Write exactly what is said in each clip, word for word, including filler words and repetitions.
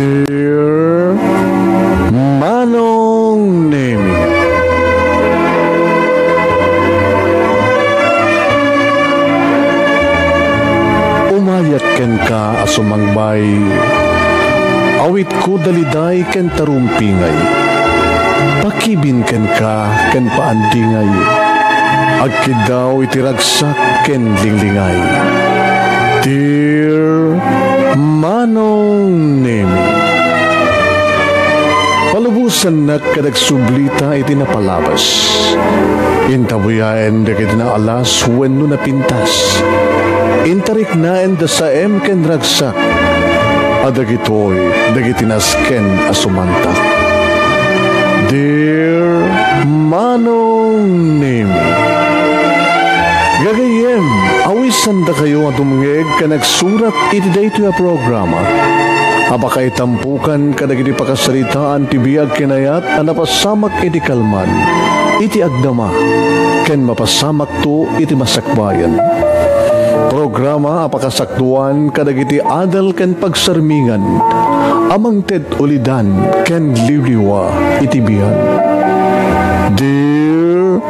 Dear Manong Nemi. Umayat kenka a sumangbay. Awitko daliday ken tarumpingay. Pakibin kenka ken paandingay. Agkiddaw iti ragsak ken linglingay. Dear Manong Nemi. Palubosannak ket agsublita iti napalabas. Intabuyaen dagiti naalas wenno napintas. Intariknaen da saem ken ragsak. A dagitoy dagiti nasken a sumantak. Dear Manong Nemi. Gagayyem, awisandakayo a dumngeg ken agsurat iti daytoy a programa. A pakaitampukan kadagiti pakasaritaan ti biag ken ayat a napasamak iti kalman, iti agdama, ken mapasamakto iti masakbayan. Programa a pakasakduan kadagiti adal ken pagsarmingan a mangted ulidan ken liwliwa iti biag. Dear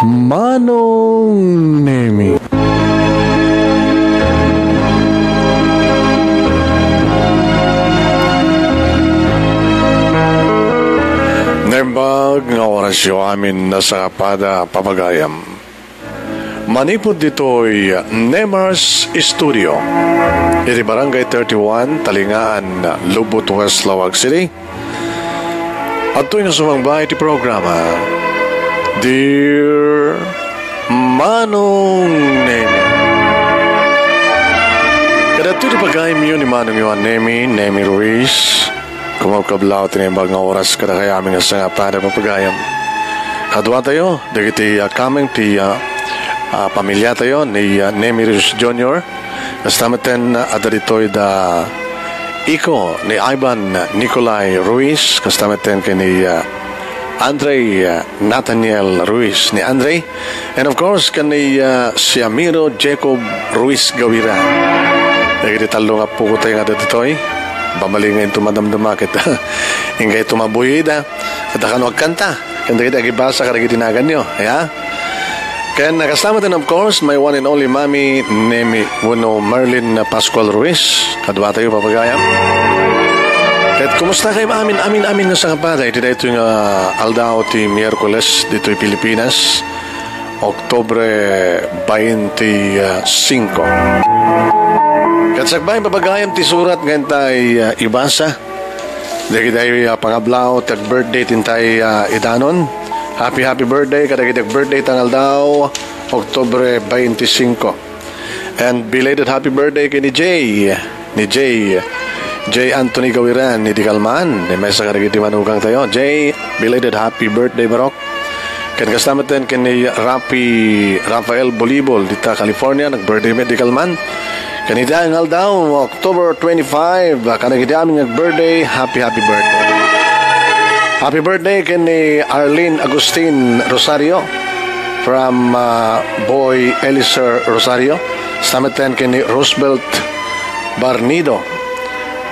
Manong Nemi. Naimbag nga orasyo amin a sangapada, papagayam. Manipud ditoy Nemar's Studio, iti Barangay thirty-one, Talingaan, Lubot, West Laoag City, adtoy nga sumangba iti programa, Dear Manong Nemi. Kadadtoy ti pagayamyo ni Manongyo a Nemi, Nemi Ruiz. Kumakablaw ti naimbag nga oras kadakayo amin a sangapada, papagayam. Kaduatayo, dagiti, ah, kameng ti, ah, ah, pamiliatayo ni, ah, Nemi Ruiz Junior. Kasta metten, ah, adda ditoy da iko ni Ivan Nicolai Ruiz. Kasta metten ken ni, ah, Andre, ah, Nathaniel Ruiz. Ni Andre, and of course, ken ni, ah, Siamiro Jacob Ruiz Gawira. Dagiti tallo nga pukotay nga adda ditoy. Bamali nga into madamdama ket inggay tumabuy ida. Ket kano agkanta. Ken dagiti agibasa kadagiti naganyo. Ya? Ken kasta metten, of course, my one and only Mami Nemi wenno Merlin Pascual Ruiz. Kaduatayo, papagayam. Ket kumusta kayo amin, amin, amin nga sangapada iti daytoy nga aldaw ti Miyerkules ditoy Pilipinas? Oktubre bainti singko. Ket sakbay, papagayam, ti surat nga intay, ah, ibasa. Dagiti, ah, pangablaw ti ag-birthday ti intay, ah, idanon. Happy, happy birthday kadagiti ag-birthday ta nga aldaw, Oktubre bainti singko. And belated happy birthday ken ni Jay. Ni Jay. Jay Anthony Gawiran, ni Digalman. Ni maysa kadagiti manugangtayo. Jay, belated happy birthday, barok. Ken kasta metten ken ni Rafi, Rafael Bolibol, dita California, nag-birthday met Digalman. Ken ita nga aldaw, October twenty-five, kadagiti amin nga birthday, happy, happy birthday. Happy birthday ken ni Arlene Agustin Rosario from, ah, Boy Eliser Rosario. Kasta metten ken ni Roosevelt Barnido.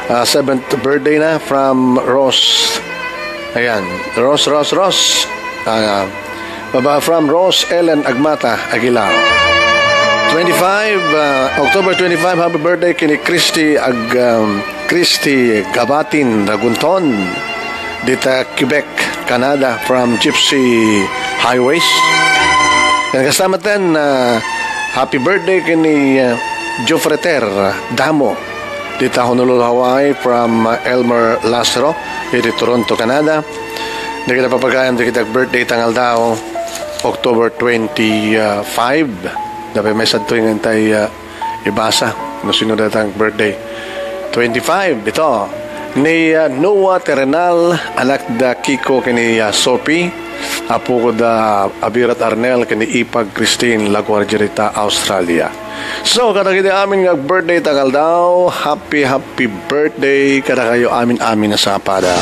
Ah, seventh birthday na from Rose. Ayan, Rose, Rose, Rose. Ah, baba from Rose Ellen Agmata Aguilar. Twenty-five, ah, October twenty-five, happy birthday ken ni Christy Ag-, um, Christy Gabatin Ragunton, dita Quebec, Canada, from Gypsy Highways. Ken kasta metten, ah, happy birthday ken ni, ah, Jofreter Damo, dita Honolulu, Hawaii, from, ah, Elmer Lasro, iti Toronto, Canada. Dagiti papagayam dagiti ag-birthday ta nga aldaw, October twenty-five. Dapat may sadto nga intay, ah, ibasa no sino datang birthday. Twenty-five, ito. Ni, ah, Noah Terrenal, anak da Kiko ken ni, ah, Sophie, apo ko da Abirat Arnel ken ni Ipag Christine, La Guardia dita Australia. So, kadagiti amin nga birthday ta nga aldaw, happy, happy birthday kadakayo amin-amin a sapada.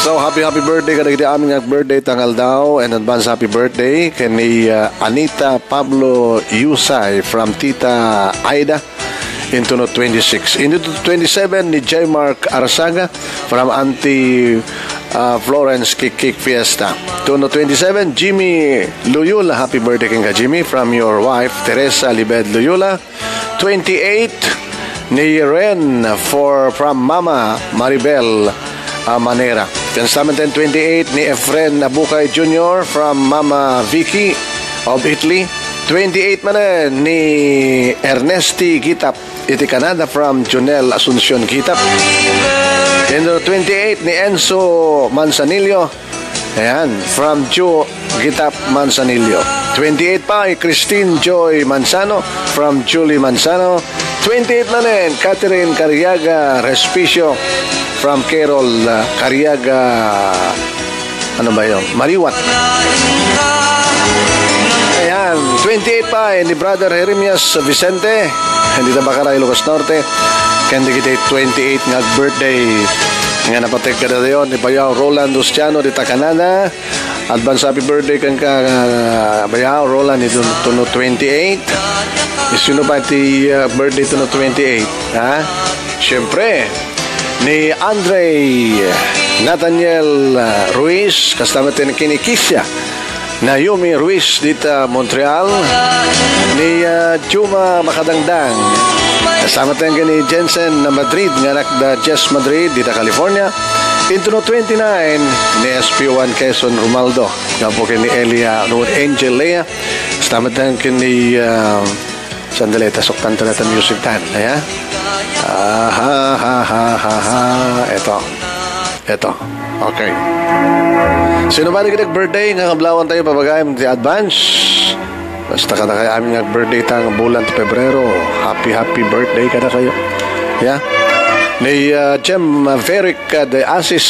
So, happy, happy birthday kadagiti amin nga birthday ta nga aldaw, and advance happy birthday ken ni, uh, Anita Pablo Yusay from Tita Aida. Into no twenty-six. Into twenty-seven ni J Mark Arsaga from Auntie, uh, Florence Kikik Fiesta. Into no twenty-seven, Jimmy Loyola. Happy birthday kenka, Jimmy, from your wife, Teresa Libed Loyola. Twenty-eight ni Ren for, from Mama Maribel, uh, Manera. Ken sa met ten twenty-eight ni Efren Abukay Junior from Mama Vicky of Italy. Twenty-eight manen ni Ernesti Gitap iti Canada from Junel Asuncion Gitap. Ken twenty-eight ni Enzo Manzanillo. Ayan, from Joe Gitap Manzanillo. Twenty-eight pa ni Christine Joy Manzano from Julie Manzano. Twenty-eight manen, Catherine Cariaga Respicio from Carol, uh, Cariaga, ano ba yun? Mariwat. Ayan, twenty-eight pa ni Brother Jeremias Vicente. Dita Bacalao, Ilocos Norte. Ken dagiti twenty-eight nga birthday nga napateg kadatayo ni Bayaw Roland Luciano dita Canada. Advance happy birthday kenka, uh, Bayaw Roland, ito, into no twenty-eight. Sino pa ti, uh, birthday into no twenty-eight, ha? Siyempre, ni Andre Nathaniel, uh, Ruiz, kasta met ken ni Kisia Naomi Ruiz dita Montreal, ni, uh, Juma Makadangdang, kasta met ken ni Jensen na Madrid, nga anak da Jess Madrid dita California. Into no twenty-nine ni S P one Quezon Romaldo, nga po ken ni Elia, no, Angel Lea, kasta met ken ni, uh, Sandali, ta suktan ta dayta music tan. Ayan. Ah, ha, ha, ha, ha, ha. Eto. Eto. Okay. Sino ba dagiti birthday nga kablawan tayo, papagayan ti advance? Basta kadakayo amin nga birthday ta nga bulan ti Pebrero, happy, happy birthday kadakayo. Yeah. Ni, uh, Jem Veric, uh, de Asis,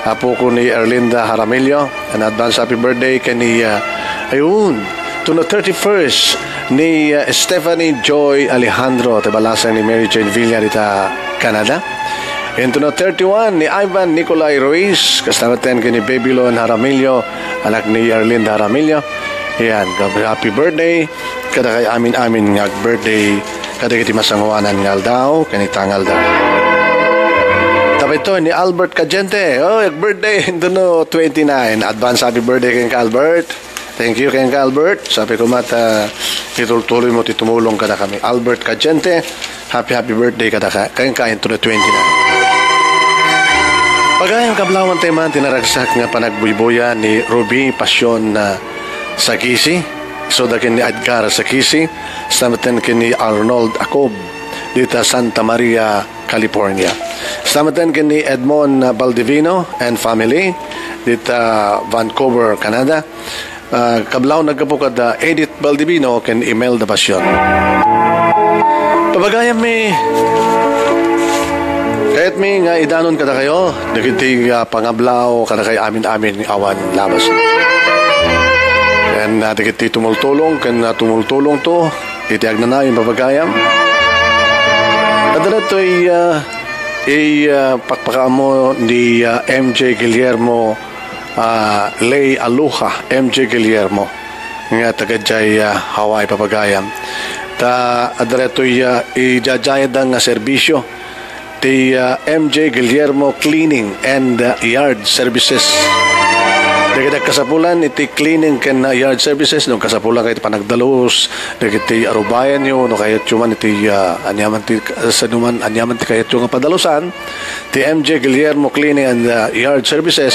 apo ko ni Erlinda Jaramillo, an advance happy birthday ken ni, uh, ayun, into no thirty-first ni, uh, Stephanie Joy Alejandro, ti balasang ni Mary Jane Villa dita Canada. Into no thirty-one ni Ivan Nicolai Ruiz, kasta met ken ni Babylon Jaramillo, anak ni Erlinda Jaramillo. Yan, happy birthday kadakayo amin-amin nga birthday kadagiti masangoanan nga aldaw ken ita nga aldaw. Tapno ni Albert Cadiente, oh, birthday into no twenty-nine. Advance happy birthday kenka, Albert. Thank you kenka, Albert. Sabi ko met, ah, itultuloy mo ti tumulong kadakami. Albert Cadiente, happy, happy birthday kadaka, kenka into the twenty-nine. Pagayam, kablawan tayo man ti naragsak nga panagbuybuya ni Ruby Passion, ah, Sagisi, so da ken ni Edgar Sagisi, kasta met ken ni Arnold Acob, dita Santa Maria, California. Kasta met ken ni Edmond Baldivino and family, dita Vancouver, Canada. Ah, kablaw naggapu kada Edith Baldivino ken Imelda Passion. Pabagayammi, kayatmi nga idanon kadakayo, dagiti, ah, pangablaw kadakayo amin-amin awan labas. Ken, ah, dagiti tumultulong, ken, ah, tumultulong to, iti agnanayon, pabagayam. Adda datoy, ah, i, ah, pakpakaammo ni, ah, M J Guillermo, ah, Lay Aluha, M J Guillermo, nga taga jay, ah, Hawaii, pabagayam. Ta, adda datoy, ah, ijajayda nga serbisyo ti, ah, M J Guillermo Cleaning and, ah, Yard Services. Dagiti kasapulan iti cleaning ken, ah, yard services, no kasapulan kayo iti panagdalus, dagiti arubayanyo, no kayatyo man iti, ah, aniaman ti, sanuman, aniaman ti kayatyo nga padalusan, ti M J Guillermo Cleaning and, ah, Yard Services,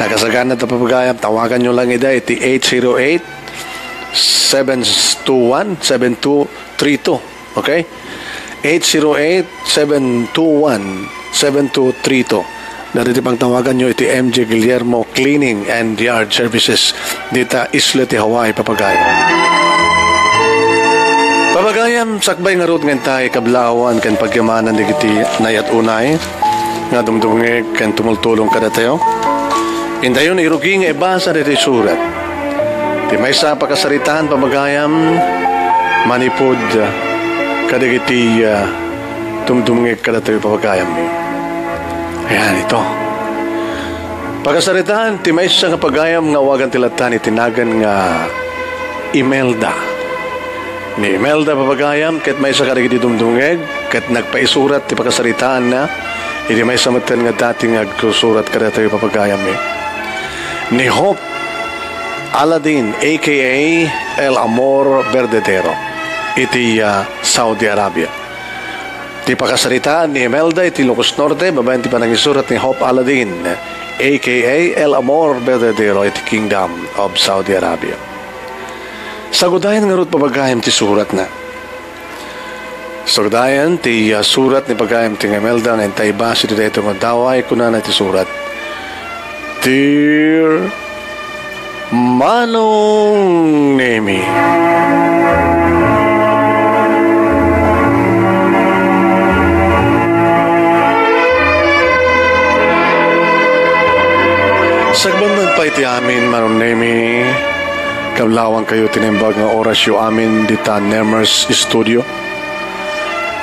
nakasagana ta pabagayam, tawaganyo lang ida iti eight zero eight, seven two one, seven two three two. Okay? Eight zero eight, seven two one, seven two three two. Dagiti pangtawaganyo iti M J Guillermo Cleaning and Yard Services dita isla ti Hawaii, pabagayam. Pabagayam, sakbay ngarud nga intay kablaawan ken pagyamanan dagiti nayat unay nga dumdumngeg ken tumultulong kadatayo. Intayon irugi nga ibasa ditoy surat. Ti maysa a pakasaritaan, pabagayam, manipud kadagiti, ah, dumdumngeg kadatayo, pabagayam. Ayan, ito. Pakasaritaan ti maysa nga pagayam nga awagan ti lattan iti nagan nga Imelda. Ni Imelda, papagayam, ket maysa kadagiti dumdumngeg, ket nagpaisurat ti pakasaritaanna iti maysa metten nga dati nga agsusurat kadatayo, papagayammi. Ni Hope Aladin, A K A El Amor Verdadero, iti, ah, Saudi Arabia. Ti pakasaritaan ni Imelda iti Ilocos Norte, babaen ti panangisurat ni Hope Aladin, A K A El Amor Verdadero, iti Kingdom of Saudi Arabia. Sagudayan ngarud, papagayam, ti suratna. Sagudayan ti, ah, surat ni pagayam ti nga Imelda nga intay base ti daytoy nga addaway, kunana ti surat, Dear Manong Nemi. Sagbannad pay ti amin, Manong Nemi, kablawangkayo ti naimbag nga orasyo amin dita Nemers Studio.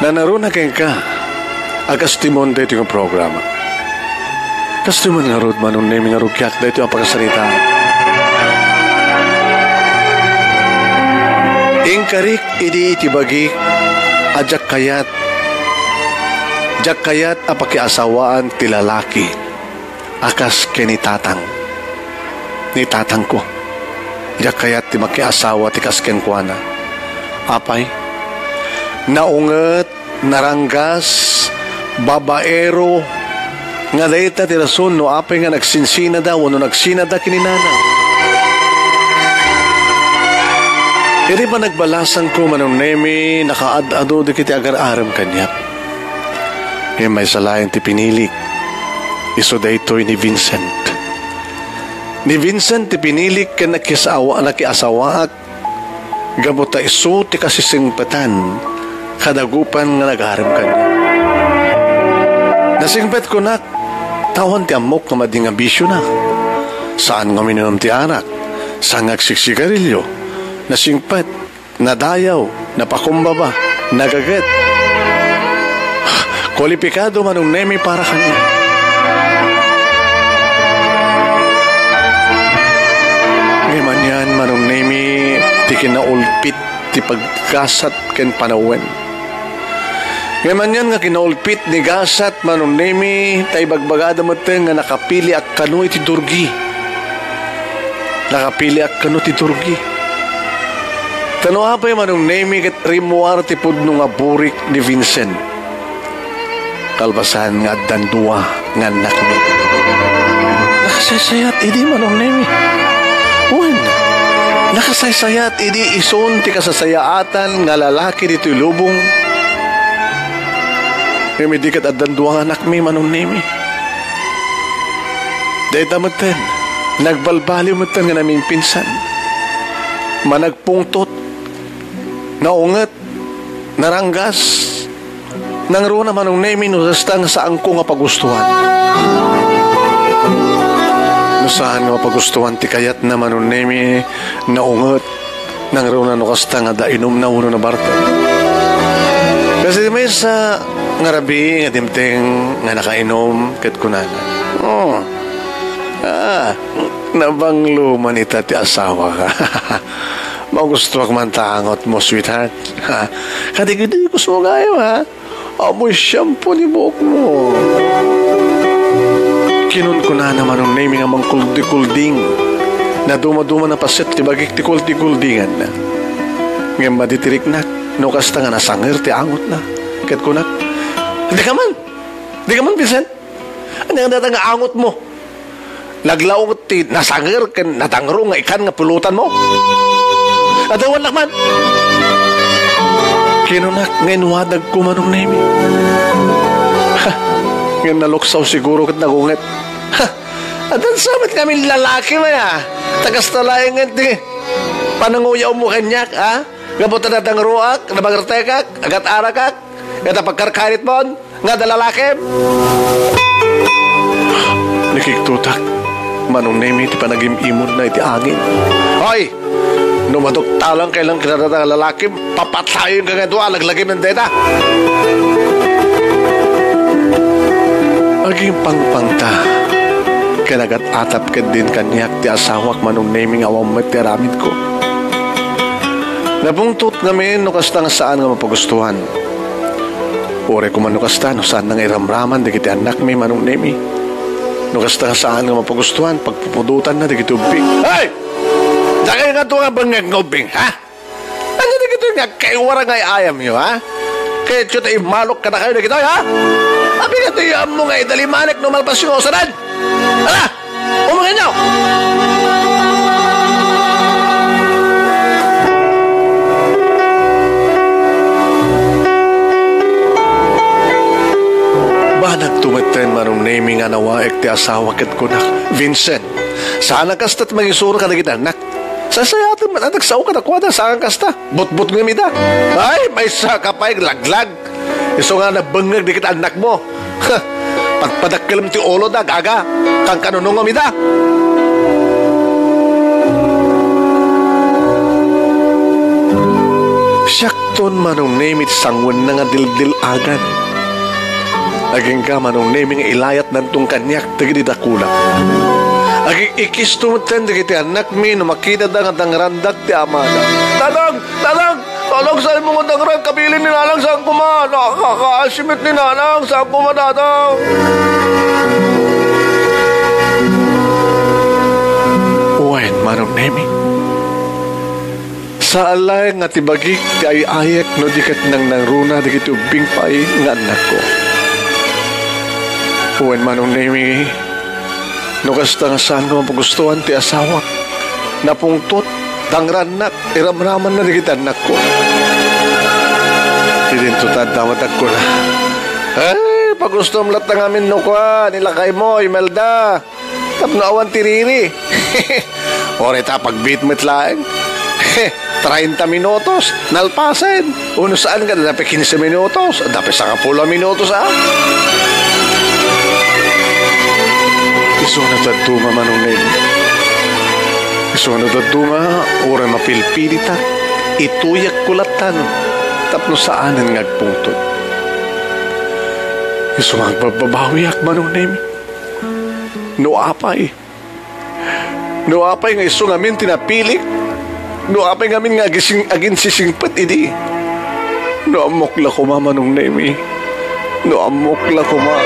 Nanaruna kenka a kas timon daytoy nga programa. Kastoy man ngarud, Manong Nemi, nga rugiak daytoy a pakasaritaan. Inkarik idi iti bagik a diak kayat, diak kayat a pakiasawaan ti lalaki a kas ken ni tatang, ni tatangko. Diak kayat ti makiasawa ti kas kenkuana. Apay, naunget, naranggas, babaero, nga dayta ti rason no apay nga nagsinsinada wenno nagsinada ken ni nanang. Iti panagbalasangko, Manong Nemi, nakaad-ado dagiti agar-arem kaniak. Ngem maysa laeng ti pinilik, isu daytoy ni Vincent. Ni Vincent ti pinilik ken nakiasawa-, nakiasawaak gapu ta isu ti kasisingpetan kadagupan nga nagarem kaniak. Nasingpet, kunak, ta awan ti ammok nga madi nga bisiona. Saan nga uminum ti arak, saan nga agsigsigarilio. Nasingpet, nadayaw, napakumbaba, nagaget. Kualipikado, Manong Nemi, para kaniak. Ngem anian, Manong Nemi, ti kinaulpit ti paggasat ken panawen. Ngem anian nga kinaulpit ni gasat, Manong Nemi, ta ibagbagada metten nga nakapiliak kano iti durgi. Nakapiliak kano ti durgi. Ta no apay, Manong Nemi, ket rimmuar ti pudno nga burik ni Vincent. Kalpasan nga addan dua nga annakmi. Nakasaysayat idi, Manong Nemi. Wen, nakasaysayat idi isun ti kasasayaatan nga lalaki ditoy lubong. Ngem idi ket addan dua nga annakmi, Manong Nemi. Dayta metten, nagbalbaliw metten nga namingpinsan. Managpungtot, naunget, naranggas, nangruna, Manong Nemi, no kasta nga saanko nga pagustuan. No saan nga mapagustuan ti kayatna, Manong Nemi, naunget, nangruna no kasta nga adda inumna wenno nabartek. Kas iti maysa nga rabii nga dimteng nga nakainum ket kunana, "Oh, ah, nabanglo man ita ti asawak." Magustuak man ta angotmo, sweetheart. Ha? Kadigidikos mo gayo, ha? Amoy shampoo ni buokmo. Kinunkunana, Manong Nemi, nga mangkuldikulding. Nadumaduma a paset ti bagik ti kuldikuldinganna. Ngem madi ti riknak, no kasta nga nasanger ti angotna. Ket kunak, "Dika man! Dika man, Vincent! Ania dayta nga angotmo? Naglaok ti nasanger ken nadangro nga ikan nga pulutanmo? Adawannak man!" Kinunak nga inwadagko, Manong Nemi. Ha! Ngem naluksaw siguro ket nagunget. Ha! Addan sa met ngamin lalaki, maya. Ta kasta laengen ti pananguyawmo kaniak, ha? Gapu ta nadangroak, nabartekak, agat-arakak, ket apagkarkaritmon nga adda lalakim. Nakiktutak, Manong Nemi, ti panagim-imonna iti angin. Hoy! No maduktalanka lang kadagita nga lalakim, papatayenka nga dua, laglagim dayta. Agimpangpangta, Ken agat-atap ketdin kaniak ti asawak, Manong Nemi, nga awan met ti aramidko. Napungtot ngamin no kasta nga saan nga mapagustuhan. Uray koma no kasta, no saanna nga iramraman dagiti annakmi, Manong Nemi. No kasta nga saan nga mapagustuhan, pagpupudotanna dagiti ubbing. Hey! Dakay nga to nga bangngeg nga ubbing, ha? Ania dagitoy nga agkaiwara nga ay-ayamyo, ha? Kayatyo ta immalok kadakayo dagitoy, ha? Apay nga ti ammo nga idalimanek no malpas nga usadan? Ala! Umangenyo! Banag tumetten, Manong Nemi, nga nawaek ti asawa ket kunak, Vincent, saan a kasta ti mangisuro kadagiti annak. Sasayaten met a nagsao kadakuada, saan kasta. Butbutngem ida. Ay, maysa ka pay, laglag. Isu nga nabengngeg dagiti annakmo. Padpadakkelem ti uloda, gaga. Kankanunongem ida. Siakton, Manong Nemi, ti sanguenna nga dildil-agan. Agingga, Manong Nemi, nga ilayatdanton kaniak dagiti dakuna. Agik-ikisto metten dagiti annakmi no makitada nga dangrandak ti amada. Dadang! Dadang! Dadang, saanmo nga dangrag? Kabilin ni Nanang, saan koma? Nakakaasim met ni Nanang, saan koma, Dadang? Wen, Manong Nemi. Saan laeng nga ti bagik ti ay-ayek no di ket nangnangruna dagiti ubbing pay nga annakko. Wen, Manong Nemi, no kasta nga saan nga mapagustuhan ti asawak, napungtot, dangrannak, iramramanna dagiti annakko. Idinto ta adda met agkuna, "Ay, pagustom latta ngamin no kua, ni lakaymo, Imelda." Tapno awan ti riri. Uray ta pagbiit met laeng. Treinta minutos, nalpasen. Uno saan nga, adda pay quince minutos, adda pay sangapulo a minutos, a? Isuna dadduma, Manong Ned. Isuna dadduma, uray mapilpilitak, ituyekko lattan, tapno saanen nga agpungtot. Isu nga agbabbabawiak, Manong Nemi. No apay, no apay nga isu ngamin ti napilik, no apay ngamin nga agising-, aginsisingpet idi, no ammok la koma, Manong Nemi, no ammok la koma.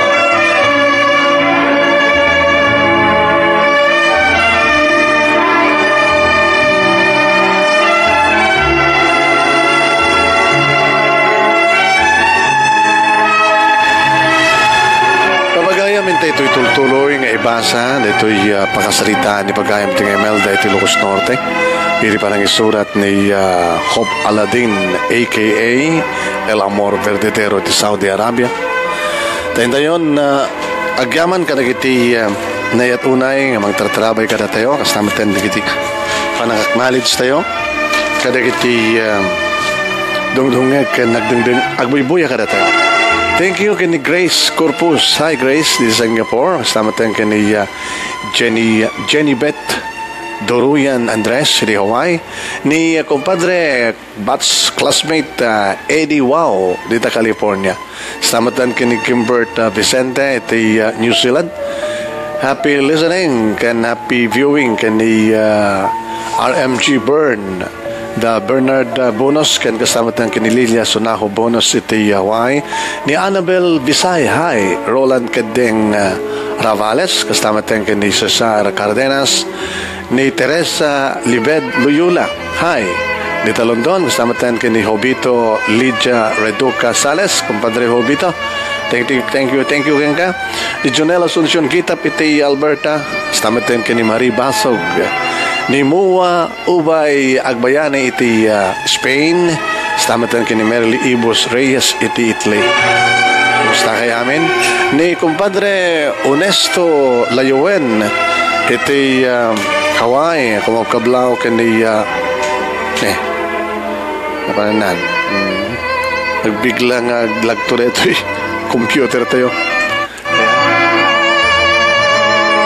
Papagayam, intay toy tultuloy nga ibasa daytoy, ah, pakasaritaan ni pagayam ti nga Imelda iti Ilocos Norte. Iti panangisurat ni, ah, Hope Aladin, A K A El Amor Verdadero ti Saudi Arabia. Tayo, ah, agyaman kadagiti, ah, nayat unay nga mangtartarabay kadatayo, kasta met dagiti panangaknalits tayo kadagiti, ah, dungdungngeg ken nagdengdeng agbuybuya kadatayo. Thank you ken ni Grace Corpus. Hi, Grace, this is Singapore. Kasta met ken ni, ah, Jenny, Jenny Beth Doruyan Andres, di Hawaii. Ni, ah, kumpadre, batch classmate, ah, Eddie Wow, dita California. Kasta met ken ni Kimbert, ah, Vicente, iti, ah, New Zealand. Happy listening ken happy viewing ken ni, ah, R M G Byrne, da Bernard, ah, Bonos, ken kasta met ken ni Lilia Sunaho Bonos iti Hawaii. Ni Annabel Bisay, hi. Roland Kedeng, ah, Ravales, kasta met ken ni Cesar Cardenas. Ni Teresa Libed Loyola, hi. Dita London, kasta met ken ni Jovito Lydia Reduca Sales, kumpadre Jovito. Thank you, thank you, thank you kenka. Ni Jonel Asuncion Gitap iti Alberta, kasta met ken ni Marie Basog. Ni Mua Ubay Agbayani iti, ah, Spain, kasta met ken ni Merly Ibus Reyes iti Italy. Kumusta kay amin? Ni kumpadre Onesto Layowen iti, ah, Hawaii, kumabkablaw ken ni, ah, eh, napanan. Hmm. Nagbigla nga aglagto daytoy computer tayo.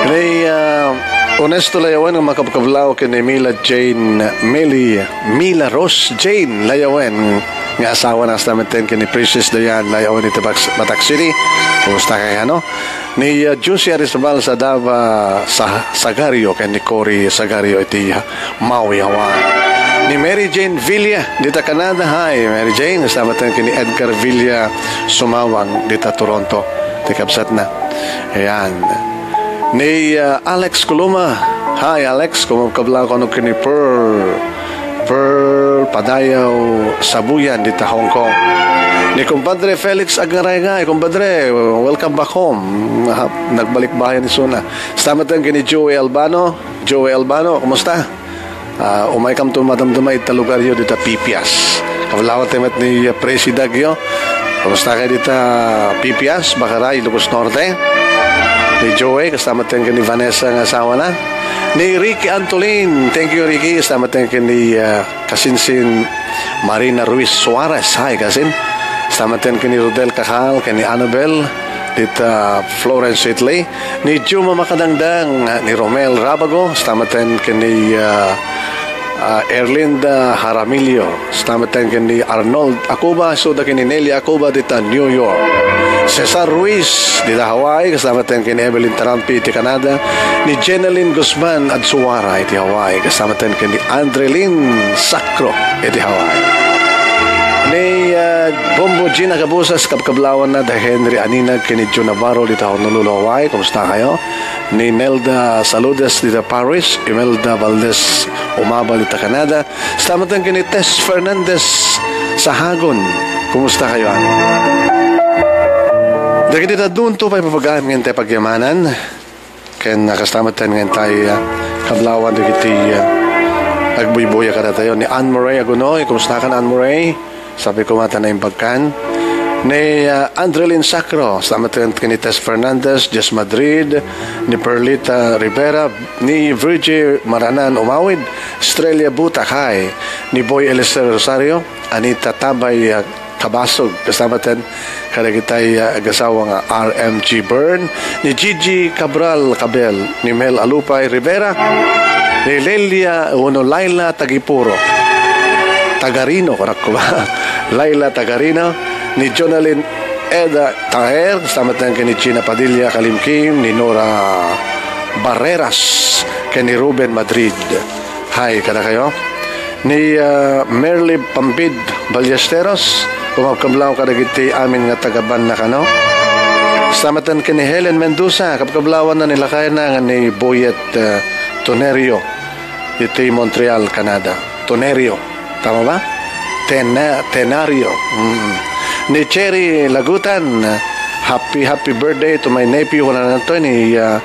Ni, ah, Ernesto Layawen nga makabkablaw ken ni Mila Jane, Mili, Mila Rose Jane Layawen nga asawa na, kasta met ken ni Princess Diane Layawen iti Bac-, Batac City. Kumusta kayo, no? Ni, uh, Juicy Arizabal Sadaba sa Sagario ken ni Cory Sagario iti Maui, Hawaii. Ni Mary Jane Villa dita Canada. Hi, Mary Jane. Kasta met ken ni Edgar Villa Sumawang dita Toronto. Ti kabsatna. Ayan. Ni, uh, Alex Coloma. Hi, Alex. Kumabkablaw kano ken ni Pearl. Pearl Padayaw Sabuyan dita Hong Kong. Ni Kumpadre Felix Agngaraygay. Kumpadre, welcome back home. Ah, nagbalik bayan isuna. Kasta met ken ni Joey Albano. Joey Albano, kumusta? Ah, umaykam to madamdama ita lugaryo dita Pipias. Kablawan tayo met ni, uh, Presi Dagyo. Kumusta kayo dita Pipias, Bakaray, Ilocos Norte? Ni Joey, kasta met ken ni Vanessa nga asawa na. Ni Ricky Antolin, thank you, Ricky. Kasta met ken ni, uh, kasinsin Marina Ruiz Suarez. Hi, kasin. Kasta met ken ni Rodel Kakal, ken ni Annabel, dita Florence, Italy. Ni Juma Makadangdang, ni Romel Rabago, kasta met ken ni, ah, ah, Erlinda Jaramillo, kasta met ken ni Arnold Acuba, isuda ken ni Nelly Acuba dita New York. Cesar Ruiz, dita Hawaii, kasta met ken ni Evelyn Tarampi iti Canada, ni Jeneline Guzman Adsuara iti Hawaii, kasta met ken ni Andrelyn Sacro iti Hawaii. Ni, ah, Bombo Gina Cabusas, kabkablawanna da Henry Aninag ken ni Joe Navarro dita Honolulu, Hawaii. Kumusta kayo? Ni Nelda Saludes dita Paris, Imelda Valdez Umabal dita Canada, kasta met ken ni Tess Fernandez Sahagon. Kumusta kayo, ani? Dagiti daddunto pay papagayam nga intay pagyamanan. Ken, ah, kasta met nga intay, ah, kablawan dagiti, ah, agbuybuya kadatayo. Ni Anne Murray Agunoy, kumusta kan, Anne Murray? Sabi ko, mata na imbagkan. Ni, ah, Andrelyn Sacro, kasta met ken ni Tess Fernandez, Jess Madrid, ni Perlita Rivera, ni Virgie Maranan Umawid, Estrella Butakay, ni Boy Eliezer Rosario, Anita Tabay, ah, Kabasog, kasta met kadagitay, ah, agasawa nga R M G Byrne, ni Gigi Cabral Cabel, ni Mel Alupay Rivera, ni Lelia, uno, Laila Tagipuro. Tagarino, kunak ko ba? Laila Tagarino, ni Jonalyn Eda Taher, kasta met ken ni Gina Padilla Kalimkim, ni Nora Barreras, ken ni Ruben Madrid. Hi kadakayo. Ni, ah, Merly Pampid Ballesteros, kumabkablaw kadagiti amin nga taga-banna kano. Kasta met ken ni Helen Mendoza, kabkablawanna ni lakayna nga ni Boyet, ah, Tonerio iti Montreal, Canada. Tonerio, tama ba? Tena-, Tenario. Mm. Ni Cherry Lagutan, happy, happy birthday to my nephew, wala na to, ni, ah,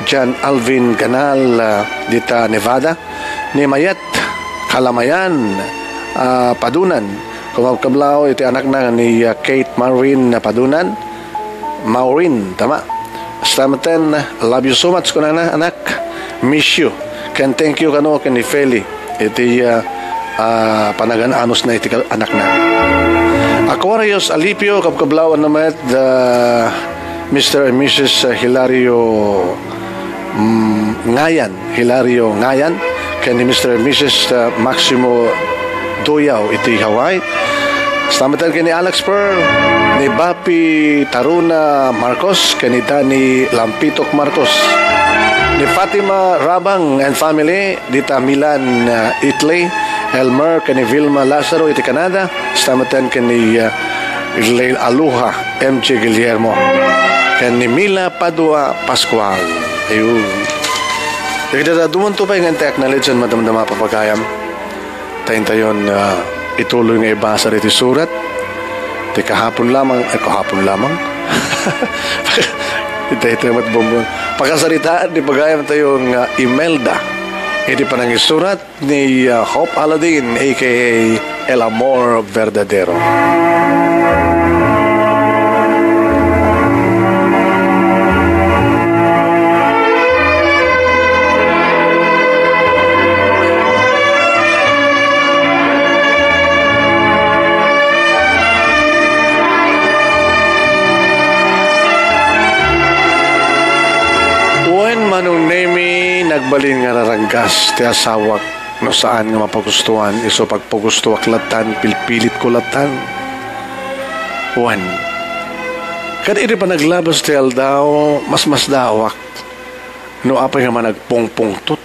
John Alvin Ganal, ah, dita Nevada. Ni Mayet Kalamayan, ah, Padunan. Kumabkablaw iti anakna ni, ah, Kate Marvin Padunan. Maureen, tama. Kasta met ken, love you so much, kunana, anak. Miss you. Ken thank you kano ken ni Feli. Iti, ah, ah, panagan-anusna iti ka-, anakna. Aquarius Alipio, kabkablawanna met, ah, Mister and Missus Hilario, mm, Ngayan, Hilario Ngayan, ken ni Mister and Missus, ah, Maximo Doyaw iti Hawaii. Kasta met ken ni Alex Pearl, ni Bapi Taruna Marcos, ken ni Danny Lampitok Marcos, ni Fatima Rabang and family, dita Milan, ah, Italy, Elmer, ken ni Vilma Lazaro iti Canada, kasta met ken ni, ah, Elaine Aluha, M J Guillermo, ken ni Mila Padua Pascual. Ayun. Dagiti dadduma pay nga intay acknowledge-en, madamdama, papagayam. Ta intayon, ah, ituloy nga ibasa ditoy surat. Ti kahapon lamang, ay, kahapon lamang. Itay, itay, mat bumbon. Pakasaritaan ni pagayam tayo nga Imelda. Iti panangisurat ni, ah, Hope Aladin, A K A El Amor Verdadero. Wen, Manong Nemi, Nagbalin nga raranggas ti asawak no saan nga mapagustuan, isu pagpagustuak lattan, pilpilitko lattan. Wen, ket idi panaglabas ti aldaw, masmasdaawak no apay nga managpungpungtot.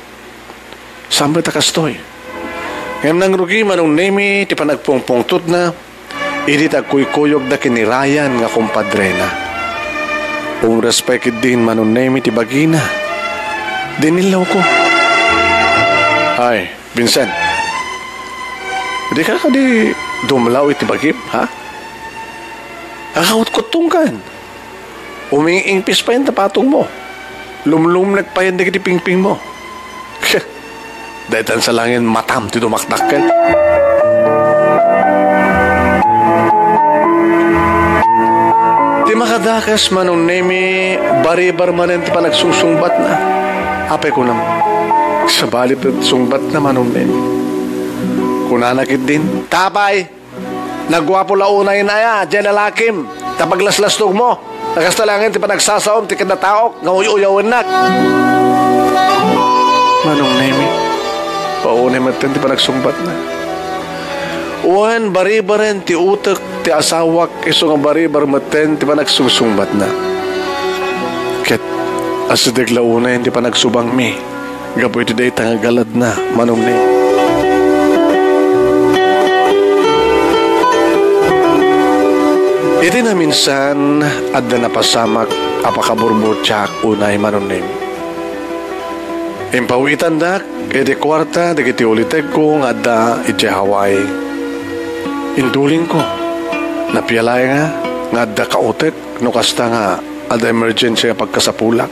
Saan met a kastoy? Ngem nangrugi Manong Nemi ti panagpungpungtotna idi ti agkuykuyogda ken ni Ryan nga kumpadrena. Umres pay ketdin Manong Nemi ti bagina. Dinillawko. Ay, Vincent. Dika kadi dumlaw iti bagim, ha? Akautkutongkan. Uming-ingpis payen ti patongmo. Lumlumnek payen dagiti pingpingmo. Daytan sa langin matam ti dumakdakkel. Ti makadakes Manong Nemi, baribar manen ti panagsungsungbatna. Apay kunam, sabali ti sungbatna Manong Nemi. Kunana ketdin, tapay! Naguapo la unay aya, diay lalakim, ta paglaslastogmo. Nakasta laengen ti panagsasaom ti kinataok nga uy-uyawennak. Manong Nemi, paunay metten ti panagsungbatna. Wen, baribaren ti utek ti asawak, isu nga baribar metten ti panagsungsungbatna. Ket asideg la unayen ti panagsubangmi. Gapu iti dayta nga galadna, Manong Nemi. Iti naminsan, adda napasamak a pakaburburtiak unay, Manong Nemi. Impawitandak iti kuarta dagiti ulitegko nga adda idiay Hawaii. Indulingko. Napialay nga, nga adda kautek no kasta nga adda emergency nga pagkasapulak.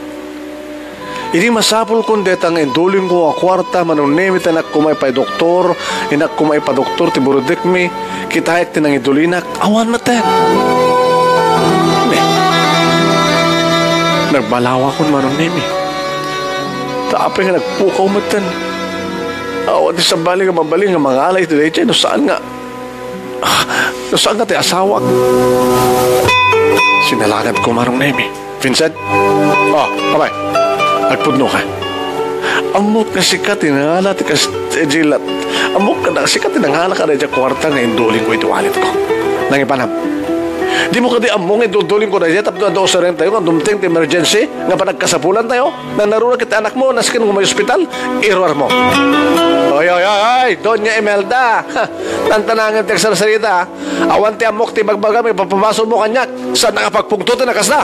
Idi masapulkon dayta nga indulingko nga kuarta, Manong Nemi, ta innak koma ipaidoktor, innak koma ipadoktor ti buridekmi, kitaek ti nangidulinak, awan metten. Ne. Nagbalawakon, Manong Nemi. Ta apay nga nagpukaw metten. Awan ti sabali nga mabalin nga mangala iti daytoy no saan nga Ah, no saan nga ti asawak? Sinalagad ko, Manong Nemi. Vincent? Oh, apay. Agpudno ka. Ammok nga sika ti nangala ti kas-, ti jilat. Ammok nga sika ti nangala ka dayta kuarta nga indulingko iti walletko. Nangipanam. Dimo kadi ammo nga indulingko dayta tapno adda usarenyo nga dumteng ti emergency nga panagkasapulantayo? Nanaruna ket anakmo, nasken nga umay ospital, iruarmo. Oy, oy, oy, oy, Doña Imelda! Tantanangem ti agsarsarita, ha? Awan ti ammok ti ibagbagam, ipapabasol mo kaniak. Saan nga pagpungtot ti nakasta?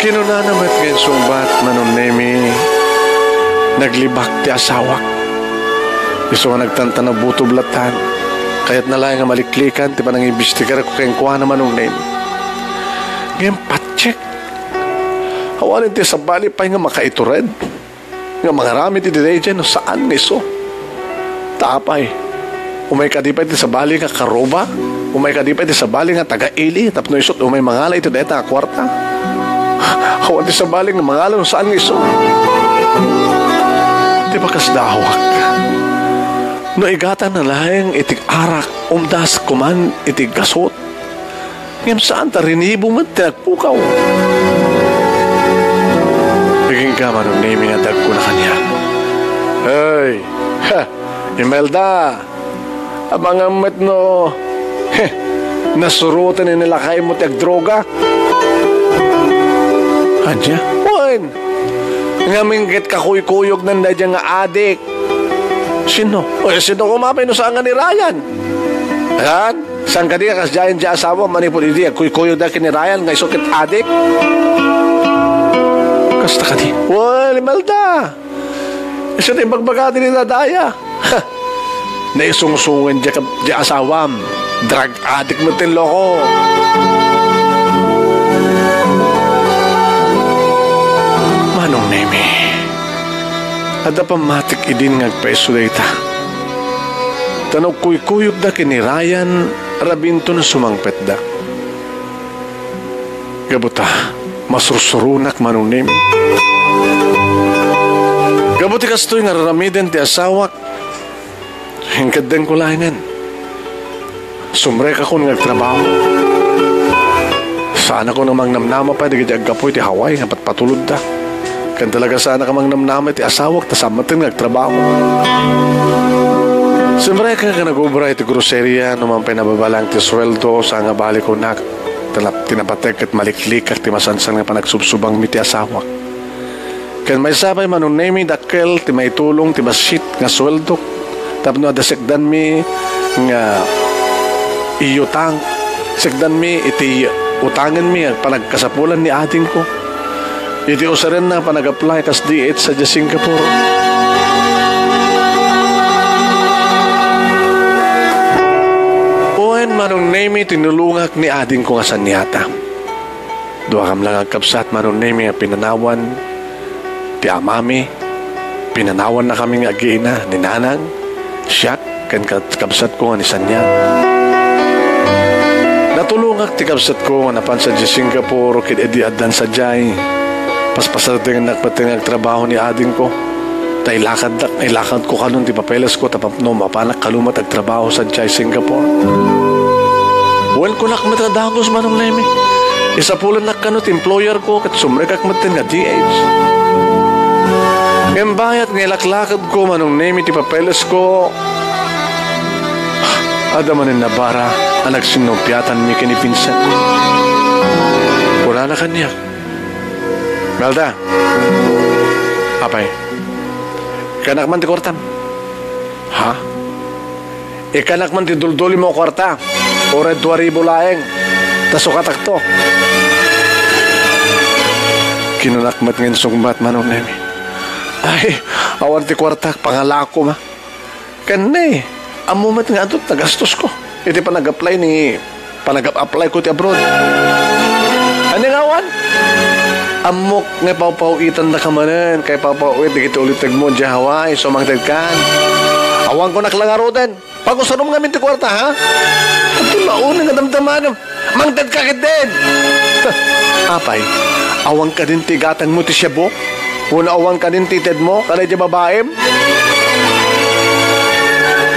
Kinunana met nga insungbat, Manong Nemi, naglibak ti asawak. Isu nga nagtantanaw butob lattan. Kayatna laeng nga maliklikan ti panangimbestigarko kenkuana, Manong Nemi. Ngem patiek. Awanen ti sabali pay nga makaitured nga mangaramid iti daydiay no saan nga isu. Ta apay, umay kadi pay ti sabali nga karuba? Umay kadi pay ti sabali nga taga-ili tapno isu ti umay mangala iti dayta a kuarta? Awan ti sabali nga mangala no saan nga isu. Ti pakasdaawak, no igatanna laeng iti arak, umdas koman iti gasut. Ngem saan ta rinibo met ti nagpukaw. Agingga, Manong Nemi, nga dagkuna kaniak. Hey! Ha! Imelda! Amangan met no, heh, nasuroten ni lakaymo ti agdroga? Ania? Wen! Ngamin ket kakuykuyognan daydiay nga adik. Sino? O, sino koma pay no saan nga ni Ryan? Saan? Saan kadi nga kasdiay diay asawa manipud idi agkuykuyogda ken ni Ryan nga isu ket adik? Kasta kadi? Well, Imelda. Isu ti ibagbagada ti dadaya. Naisungsungen diay, diay asawam. Drug addict met ti loko. Manong Nemi, adda pammatik idin nga agpaiso dayta. Ta no agkuykuyogda ken ni Ryan, rabinto no sumangpetda. Gapu ta, masursuronak, Manong Nemi. Gapu ti kastoy nga ar-aramiden ti asawak, inkeddengko laengen. Sumrekakon nga agtrabaho. Saanakon a mangnamnama pay dagiti aggapu iti Hawaii nga patpatulodda. Ken talaga saanak a mangnamnama iti asawak ta saan metten nga agtrabaho. Simrek nga nagobra iti groceria, numan pay nababalang ti sueldo, saan nga bali kunak, ta nap-, ti napateg ket maliklikak ti masansan nga panagsubsubangmi ti asawak. Ken maysa pay, Manong Nemi, dakkel ti maitulong ti bassit nga sueldok tapno adda sekdanmi nga iutang, sekdanmi iti utangenmi a panagkasapulan ni adingko iti usarenna a panag-apply kas D H sadiay Singapore. Wen, Manong Nemi, tinulongak ni adingko nga saniata. Duakam la nga agkabsat, Manong Nemi, a pinanawan ti amami. Pinanawannakami nga agina ni nanang, siak, ken kat-, kabsatko nga ni Sanya. Natulongak ti kabsatko nga napan sadiay Singapore ket idi addan sadiay, paspaserdengennak met nga agtrabaho ni adingko. Ta ilakaddak, ilakadko kanon ti papelesko tapno mapanak kano met agtrabaho sadiay Singapore. Wen, kunak met a dagus, Manong Nemi. Isapulennak kano ti employer ko ket sumrekak metten nga D H. Ngem bayat nga ilaklakadko, Manong Nemi, ti papelesko, adda manen nabara a nagsinnupiatanmi ken ni Vincent. Kunana kaniak, "Melda, apay, kanak man ti kuartam?" "Ha? Ikkanak man ti duldulimo a kuarta, uray dua ribu laeng, ta sukatakto." Kinunak met nga insungbat, Manong Nemi, "Ay, awan ti kuartak, pangalaak koma. Ken ne, ammo met nga adu ti nagastosko iti panag-apply ni panag-apply ko ti abroad." "Ania nga awan? Ammok nga pawpaw-itandaka manen, kay pawpaw-it dagiti ulitegmo idiay Hawaii, isu a mangtedkan. Awan kunak la ngaruden. Pagusarom ngamin ti kuarta, ha? Adda la unay nga damdamam. Mangtedka ketdin." "Apay, awan kadin ti gatangmo ti Cebu? Wenno awan kadin ti tedmo kadaydi babaim?"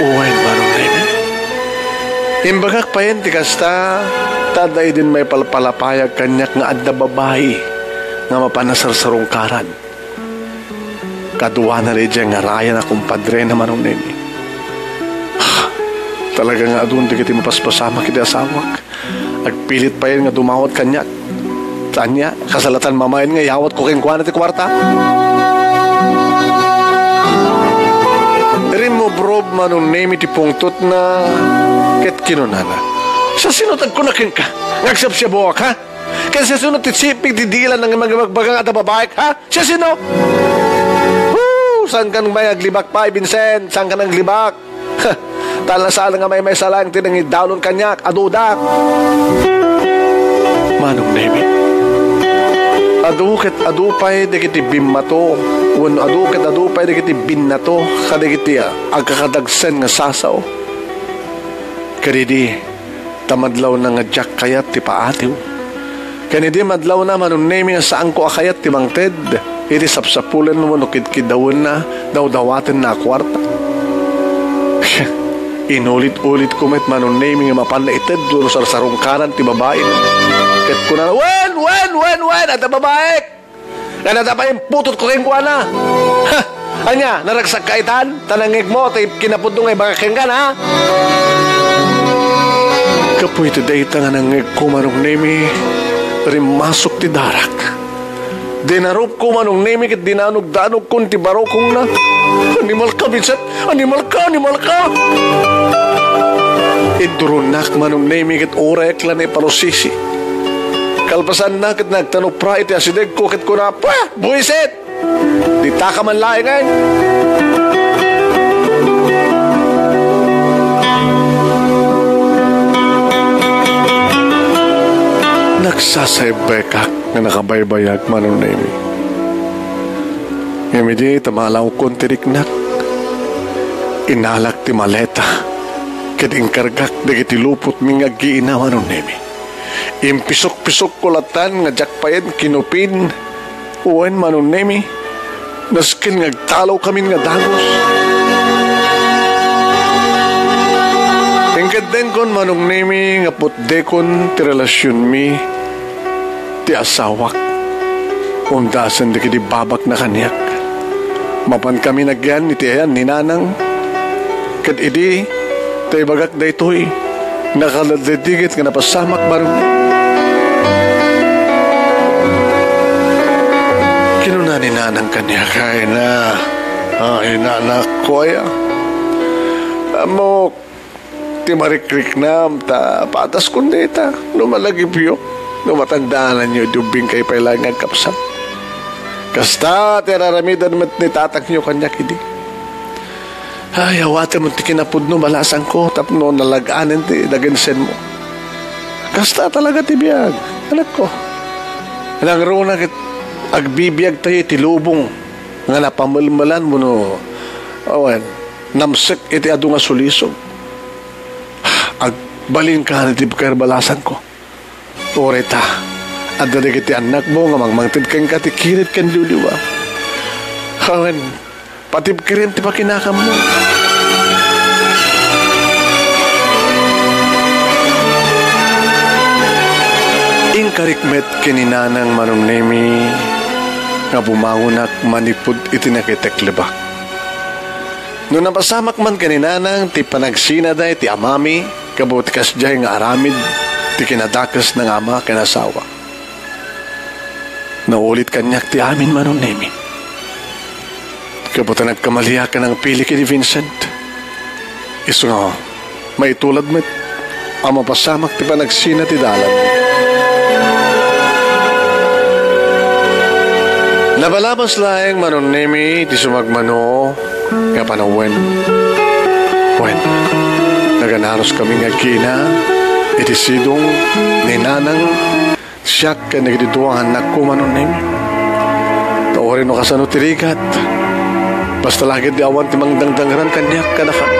Wen, Manong Nemi. Imbagak payen ti kasta, ta adda idin maipalpalapayag kaniak nga adda babai nga mapan a sarsarungkaran. Kaduana idiay nga rayan a kumpadrena, Manong Nemi. Talaga nga adun dagiti mapaspasamak iti asawak. Agpilit payen nga dumawat kaniak. Ania, kasalatan mamayen nga iyawatko kenkuana ti kuarta? Rimmubrub, Manong Nemi, ti pungtotna ket kinunana, "Siasino ti agkuna kenka nga agsabsiabuak, ha? Ken siasino ti sipig ti dila nga mangibagbaga nga adda babaek, ha? Siasino?" "Woo! Saankan may aglibak pay, Vincent. Saankan aglibak. Ta alasal nga maymaysa laeng ti nangidalon kaniak, adudak." Manong Nemi, adu ket adu pay dagiti bimmato, wenno adu ket adu pay dagiti binnato kadagiti agkakadagsen nga sasao. Kadidi, ta madlawna nga diak kayat ti paatiw. Ken idi madlawna, Manong Nemi, nga saanko a kayat ti mangted iti sapsapulen wenno kidkidawenna, dawdawatenna a kuarta. Inulit-ulitko met, Manong Nemi, nga mapanna ited wenno sarsarungkaran ti babai. Ket kunana, "Wen, wen, wen, wen! Adda babaek!" Ngem adda pay imputotko kenkuana. Ha! Ania, naragsak ka itan? Ta nangngegmo ti kinapudno nga ibagak kenka, ha? Gapu iti dayta nga nangngegko, Manong Nemi, rimmasok ti darak. Dinarupko, Manong Nemi, ket dinanogdanogkon ti barukongna. "Animalka, Vincent! Animalka! Animalka!" Induronnak, Manong Nemi, ket urayek la naiparusisi. Kalpasanna ket nagtanupra iti asidegko ket kuna, "Pwah! Buisit! Ditaka man laengen!" Nagsasaybaykak nga nakabaybayag, Manong Nemi. Ngem idi ta malawkon ti riknak, inalak ti maleta ket inkargak dagiti lupotmi nga aggiina, Manong Nemi. Impisok-pisokko latan nga diak payen kinupin. Wen, Manong Nemi, nasken nga agtalawkamin nga dagus. Inkeddengkon, Manong Nemi, nga putdekon ti relasionmi ti asawak. Umdasen dagiti babakna kaniak. Mapankami nagyan iti ayan ni Nanang. Ket idi ta ibagak daytoy, nakaladladiget nga napasamak, Manong Nemi. Kinuna ni Nanang kaniak, "Ay na, ay na, anakko, aya. Ammok ti marikriknam, ta pataskon dayta no malagipyo, no matagdaananyo idi ubbingkayo pay laeng nga agkapsat. Kasta ti ar-aramidan met ni tatangyo kaniak idi. Ay, awatem ti kinapudno, balasangko, tapno nalag-anen ti dagensenmo. Kasta talaga ti biag, anakko. Nangruna ket agbibiagtayo iti lubong nga napamelmelan wenno, awan, namsek iti adu nga sulisog. Agbalinka iti ibkayo, balasangko. Uray ta, adda dagiti annakmo nga mangmangted kenka ti kired ken liwliwa. Awan, patibkeren ti pakinakammo." Inkarik met ken ni Nanang, Manong Nemi, nga bumangonak manipud iti nakiteklibak. No napasamak man ken ni Nanang ti panagsinada iti amami, gapu ti kasdiay nga aramid ti kinadakesna nga ama ken asawa. Naulit kaniak ti amin, Manong Nemi. Gapu ta nagkamaliak a nangpili ken ni Vincent. Isu nga maitulad met a mapasamak ti panagsina ti dalan. Napalabas laeng, Manong Nemi, ti sumagmamano nga panawen. Wen, naganaruskami nga agkina iti sidong ni Nanang, siak ken dagiti dua nga annakko, Manong Nemi. Ta uray no kasano ti rigat, basta la ketdi awan ti mangdangdangran kaniak kadakayo.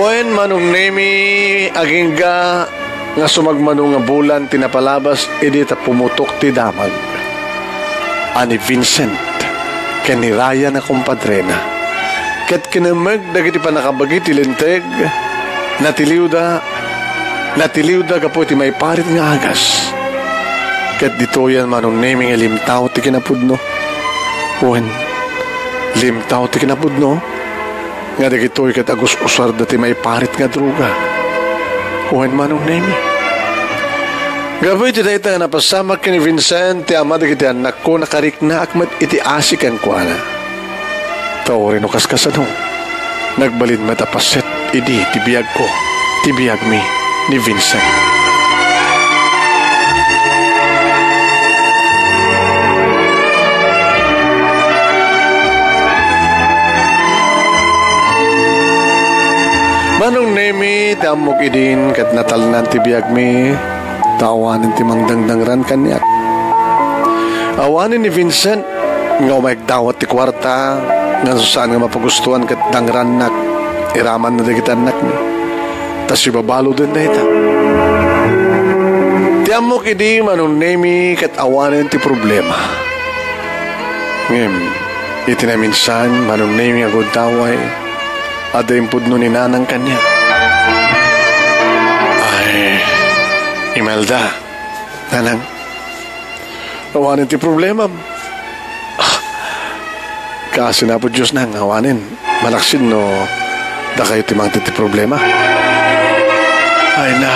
Wen, Manong Nemi, agingga nga sumagmamano nga bulan ti napalabas idi ta pumutok ti damag a ni Vincent ken ni Ryan a kumpadrena. Ket kinemmeg dagiti pannakabagi ti linteg, natiliwda, natiliwda gapu iti maiparit nga agas. Ket ditoyen, Manong Nemi, nga limtaw ti kinapudno. Wen, limtaw ti kinapudno nga dagitoy ket agus-usarda ti maiparit nga droga. Wen, Manong Nemi. Gapu iti dayta nga napasamak ken ni Vincent, ti ama dagiti annakko, nakariknaak met iti asi kenkuana. Ta uray no kaskasano, nagbalin met a paset idi ti biagko, ti biagmi ni Vincent. Manong Nemi, ti ammok idin ket natalnan ti biagmi, ta awanen ti mangdangdangran kaniak. Awanen ni Vincent nga umayag dawat ti kuarta, ngan saan nga mapagustuan ket dangrannak, iramanna dagiti annakmi. Ta sibabaloden dayta. Ti ammok idi, Manong Nemi, ket awanen ti problema. Ngem, iti naminsan, Manong Nemi, nga gundaway, adda impudno ni Nanang kaniak. Ay, Imelda, Nanang, awanen ti problemam. Ah, kaasi Apo Dios, Nang, awanen. Malaksid no dakayo ti mangted ti problema. Ay na,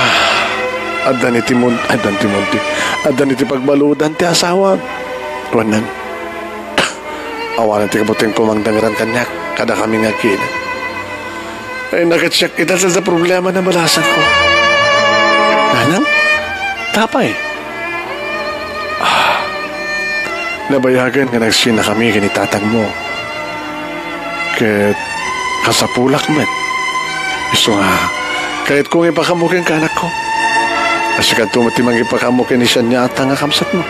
adda ni ti mun-, adda ni ti munti. Adda ni ti pagbalodan ti asawa. Kuan, Nang, awanen ti kabutengko mangdangran kaniak kadakami nga agkina. Ay, nakasiak ita sa, sa problema na balasangko. Nanang? Tapay? Ah, nabayagen nga nagsinakami ken ni tatangmo. Ket kasapulak met. Isu nga, kayatko nga ipakaammo kenka, anakko. Sika met ti mangipakaammo ken ni Shania Atang a kamsatmo.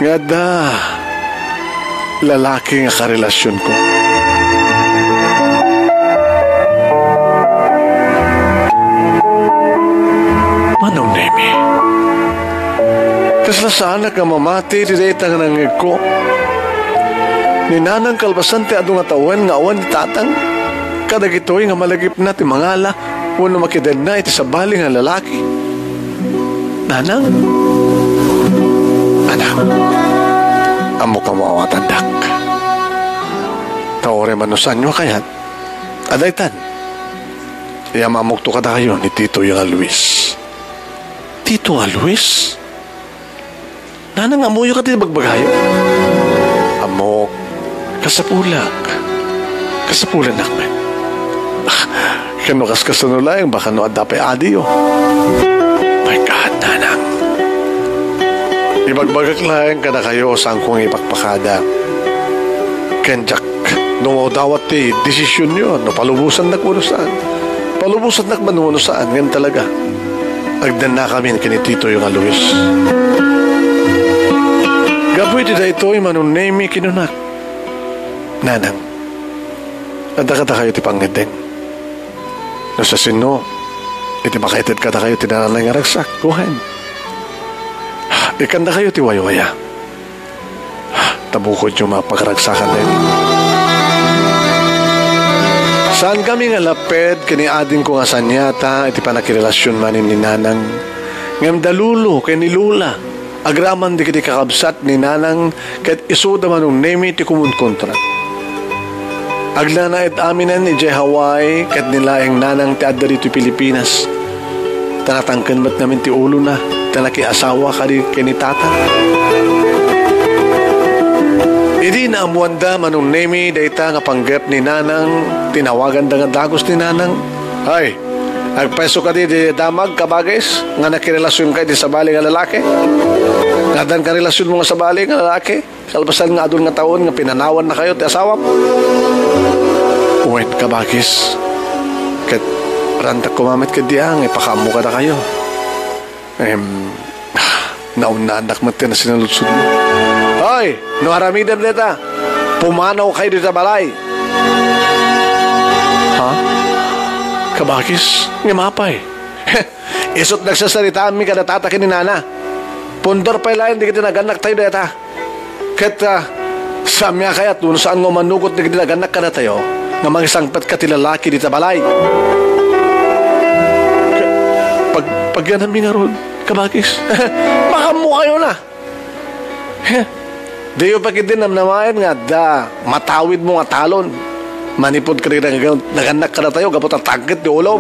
Nga adda lalaki nga karelasionko. Manong Nemi, kasla saanak nga mamati iti dayta nga nangngegko. Ni Nanang kalpasan ti adu nga tawen nga awan ni Tatang, kadagitoy nga malagipna ti mangala wenno makidenna iti sabali nga lalaki. Nanang? Anak, ammok a maawatandak. Ta uray man no saanyo a kayat, adaytan, iyammamokto kadakayo ni Titoyo nga Luis. Tito nga Luis? Nanang, ammoyo kadi ti bagbagayo? Ammok, kasapulak. Kasapulannak met. Ken no kaskasano laeng, baka no adda pay adiyo. My God, Nanang. Ibagbagak laeng kadakayo, saanko nga ipakpakada. Ken diak dumawdawat ti desisionyo no palubosannak wenno saan. Palubosannak man wenno saan, ngem talaga, agdannakamin ken ni Titoyo nga Luis. Gapu iti daytoy, Manong Nemi, kinunak, Nanang, adda kadakayo ti pangngeddeng. No siasino iti makaited kadakayo ti nananay nga ragsak, go ahead. Ikkandakayo ti waywaya. Ta bukodyo mapagragsakan daytoy. Saankami nga lapped ken ni adingko nga saniata iti pannakirelasion manen ni Nanang, ngem da Lolo ken ni Lola agraman dagiti kakabsat ni Nanang ket isuda Manong Nemi ti kumunkontra. Agnanaed aminen idiay Hawaii ket ni laeng Nanang ti adda ditoy Pilipinas. Ta natangken met ngamin ti ulona, ta nakiasawa kadi ken ni Tata. Idi naammoanda Manong Nemi dayta nga panggep ni Nanang, tinawaganda nga dagus ni Nanang. Hay, agpayso kadi diay damag, kabagis, nga nakirelasionka iti sabali nga lalaki? Nga addan karelasionmo nga sabali nga lalaki? Kalpasan nga adu nga tawen nga pinanawannakayo ti asawam? Wen, kabagis. Ket rantak koma met ketdi nga ipakaammo kadakayo. Em, naunnaannak met ti nasinaludsomo. Hoy! No aramidem dayta, pumanawkayo dita balay. Ha? Kabagis? Ngem apay? Isut' nagsasaritaanmi kada tata ken ni nana. Pundor pay laeng dagiti nagannaktayo dayta. Ket, ah, saanmi a kayat no saan nga umanugot dagiti nagannak kadatayo nga mangisangpetka ti lalaki dita balay. Pag-, pagyanammi ngarud, kabagis. Makaammokayo na. Heh. Diyo pay ketdi namnamaen nga adda matawidmo nga talon manipud kadagiti nagan-, nagannak kadatayo gapu ta tagget ti ulom.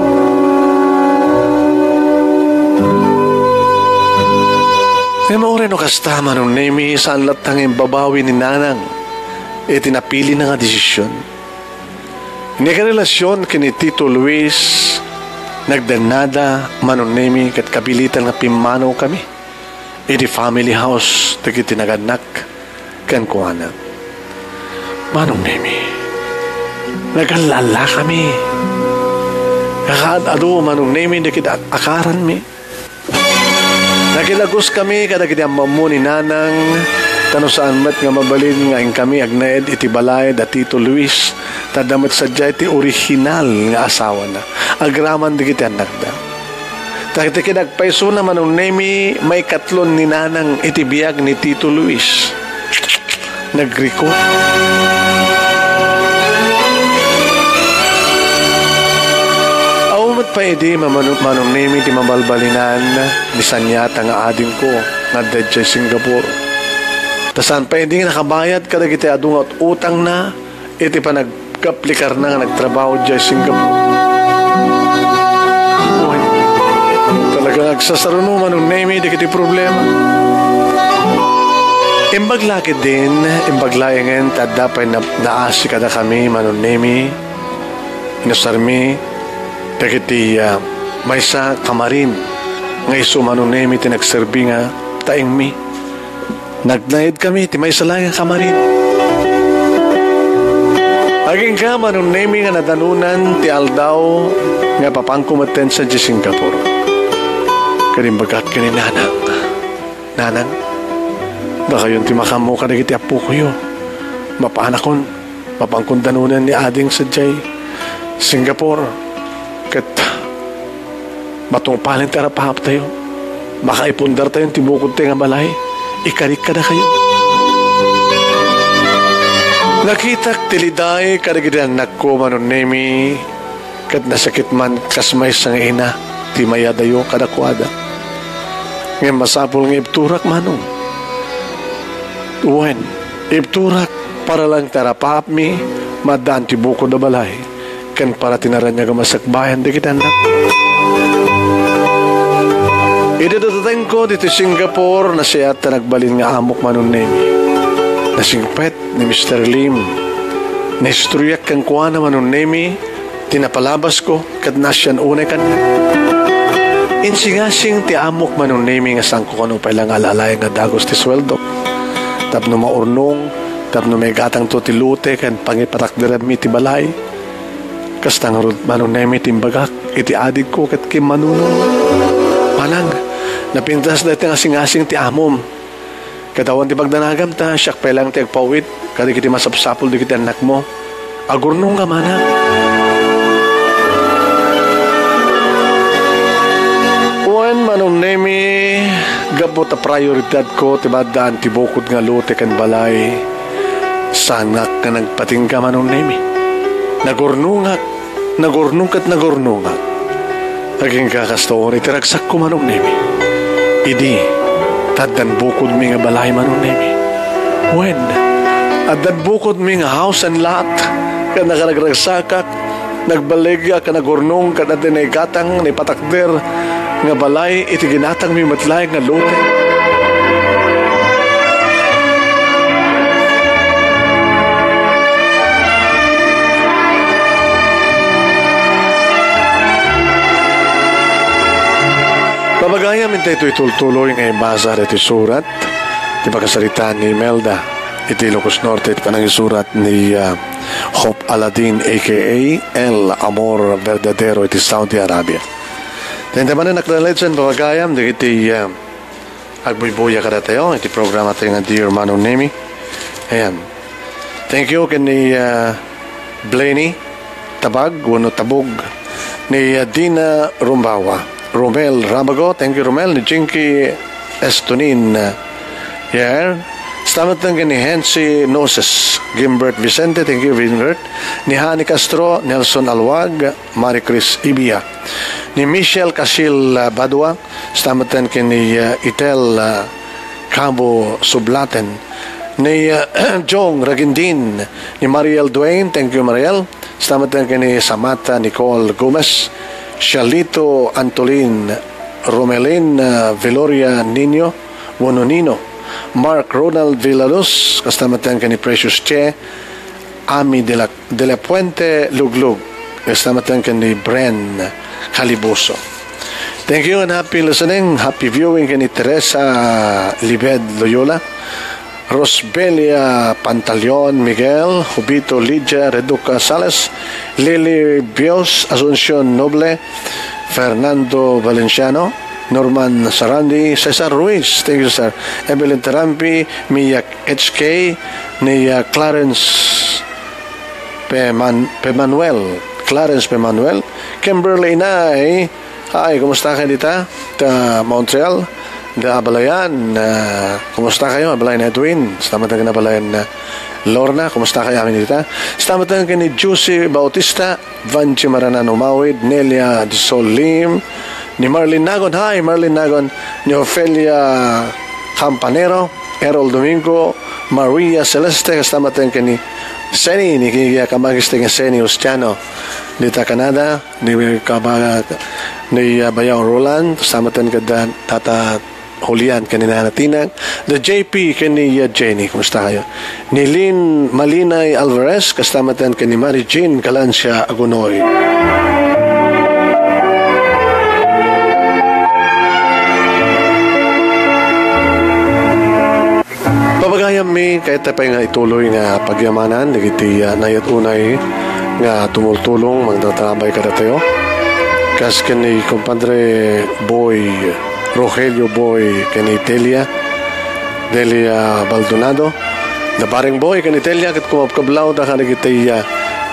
Ngem uray no kasta, Manong Nemi, saan latta nga imbabawi ni Nanang iti napilina nga desisyon. Ni karelasion ken ni Tito Luis, nagdannada, Manong Nemi, ket kapilitan nga pimmanawkami iti family house dagiti nagannak kenkuana. Manong Nemi, nagalla-allakami. Nakaad-adu, Manong Nemi, dagiti ak-akaranmi. Nakilaguskami kadagiti ammoammo ni Nanang, ta no saan met nga mabalin nga inkami agnaed iti balay da Tito Luis, ta adda met sadiay ti orihinal nga asawana, agraman dagiti annakda. Ta iti kinagpaysona, Manong Nemi, maikatlo ni Nanang iti biag ni Tito Luis. Nagrikot. Awan met pay idi, Mama-, Manong Nemi, ti mabalbalinan ni saniata nga adingko nga adda idiay Singapore. Ta saan pay idi nakabayad kadagiti adu nga ut-, utangna iti panagkaplikarna nga nagtrabaho idiay Singapore. Wen, talaga nga agsasaruno, Manong Nemi, dagiti problema. Imbag la ketdin, imbag laengen ta adda pay na-, naasi kadakami, Manong Nemi. Inusarmi dagiti, ah, maysa kamarin nga isu, Manong Nemi, ti nagserbi nga taengmi. Nagnaedkami ti maysa laeng a kamarin. Agingga, Manong Nemi, nga nadanonan ti aldaw nga ipapanko metten sadiay Singapore. Ket imbagak ken ni Nanang, Nanang, dakayon ti makaammo kadagiti appokoyo. Mapanakon, mapankon danonen ni Ading sadiay Singapore. Ket matungpalen ti arap-araptayo. Makaipundartayon ti bukodtayo nga balay. Ikarik kadakayo. Nakitak ti liday kadagiti annakko, Manong Nemi, ket nasakit man kas maysa nga ina ti mayadayo kadakuada. Ngem masapul nga ibturak, Manong. Wen, ibturak para lang ti arapaapmi, maaddaan ti bukod a balay, ken para ti naraniag a masakbayan dagiti annak. Idi dadatengko ditoy Singapore, nasayaat ta nagbalin nga amok, Manong Nemi. Nasingpet ni Mister Lim. Naistoryak kenkuana, Manong Nemi, ti napalabasko ket naasian unay kaniak. Insingasing ti amok, Manong Nemi, nga saanko kano pay la nga ala-alayan nga dagus ti sueldok tapno maurnong, tapno maigatangto ti lote ken pangipatakderanmi ti balay. Kasta ngarud, Manong Nemi, ti imbagak iti adigko ket kimmanunong. Manang, napintas daytoy nga singasing ti amom. Ket awan ti pagdanagam ta siak pay laeng ti agpaw-it kadagiti masapsapul dagiti annakmo. Agurnongka, Manang. Wen, Manong Nemi, gapu ta prioridadko ti maaddaan ti bukod nga lote ken balay, saanak nga nagpatingga, Manong Nemi. Nagurnongak, nagurnong ket nagurnongak. Agingga kasta unay ti ragsakko, Manong Nemi. Idi, ta addan bukodmi nga balay, Manong Nemi. Wen, addan bukodmi nga house and lot, ket nakaragragsakak, nagballigak ken nagurnong ket adda naigatang, naipatakder nga balay iti ginatangmi met laeng nga lote. Pabagayam, intay toy tultuloy nga ibasa daytoy surat ti pakasaritaan ni Imelda iti Ilocos Norte, iti panangisurat ni, ah, Hope Aladin, A K A El Amor Verdadero, iti Saudi Arabia. Dayta manen a knowledge and pabagayam dagiti, ah, agbuybuya kadatayo iti programa tayo nga Dear Manong Nemi. Ayan. Thank you ken ni, ah, Blaney Tabag wenno Tabog, ni, ah, Dina Rumbawa, Romel Rabago, thank you, Romel, ni Jinky Estonin, ah, Yer, stameten ken ni Hensi Noses, Gimbert Vicente, thank you, Gimbert, ni Hani Castro, Nelson Alwag, Marie Chris Ibia, ni Michelle Casil, ah, Badua, stameten ken ni, ah, Itel, ah, Cabo Sublaten, ni, ah, Jong Ragindin, ni Mariel Duane, thank you, Mariel, stameten ken ni Samata Nicole Gomez, Shalito Antolin, Romelin, ah, Veloria Nino, wenno Nino, Mark Ronald Villaluz, kasta met ken ni Precious Che, Ami de la, de la Puente Luglug, kasta met ken ni Bren Calibuso. Thank you and happy listening, happy viewing ken ni Teresa Libed Loyola, Rosbelia Pantaleon Miguel, Jubito Lydia Reduca Sales, Lily Bios, Asuncion Noble, Fernando Valenciano, Norman Sarandi, Cesar Ruiz, thank you, sir, Evelyn Tarampi, Mia H K, ni, ah, Clarence Peman-, Pemanuel, Clarence Pemanuel, Kimberly Inay, ay, kumusta kayo dita? Ta Montreal, da Abalayan, ah, kumusta kayo? Abalayan Edwin, stamatan ken Abalayan, ah, Lorna, kumusta kayo amin dita? Stamatan ken ni Juicy Bautista, Vanji Maranan Umawid, Nelia Disol Lim, ni Marlene Nagon, hi, Marlene Nagon, ni Ofelia Campanero, Errol Domingo, Maria Celeste, kasta met ken ni Seni, ni Kigia Kamagis, ni Seni Ustiano, dita Canada, ni Kaba-, ni, ah, Bayaw Roland, kasta met ken da-, Tata Julian, ken ni Nana Tinang, the J P, ken ni, ah, Jenny, kumusta kayo? Ni Lynn Malinay Alvarez, kasta met ken ni Mary Jean Galancia Agunoy. Pabagayam mi, kayat pay nga ituloy nga pagyamanan dagiti, ah, nayat unay nga tumultulong mangtatarabay kadatayo. Kas ken ni Compadre Boy, Rogelio Boy, ken ni Delia, Delia Baldonado, da Bareng Boy, ken ni Delia, ket kumabkablaw da kadagiti, ah,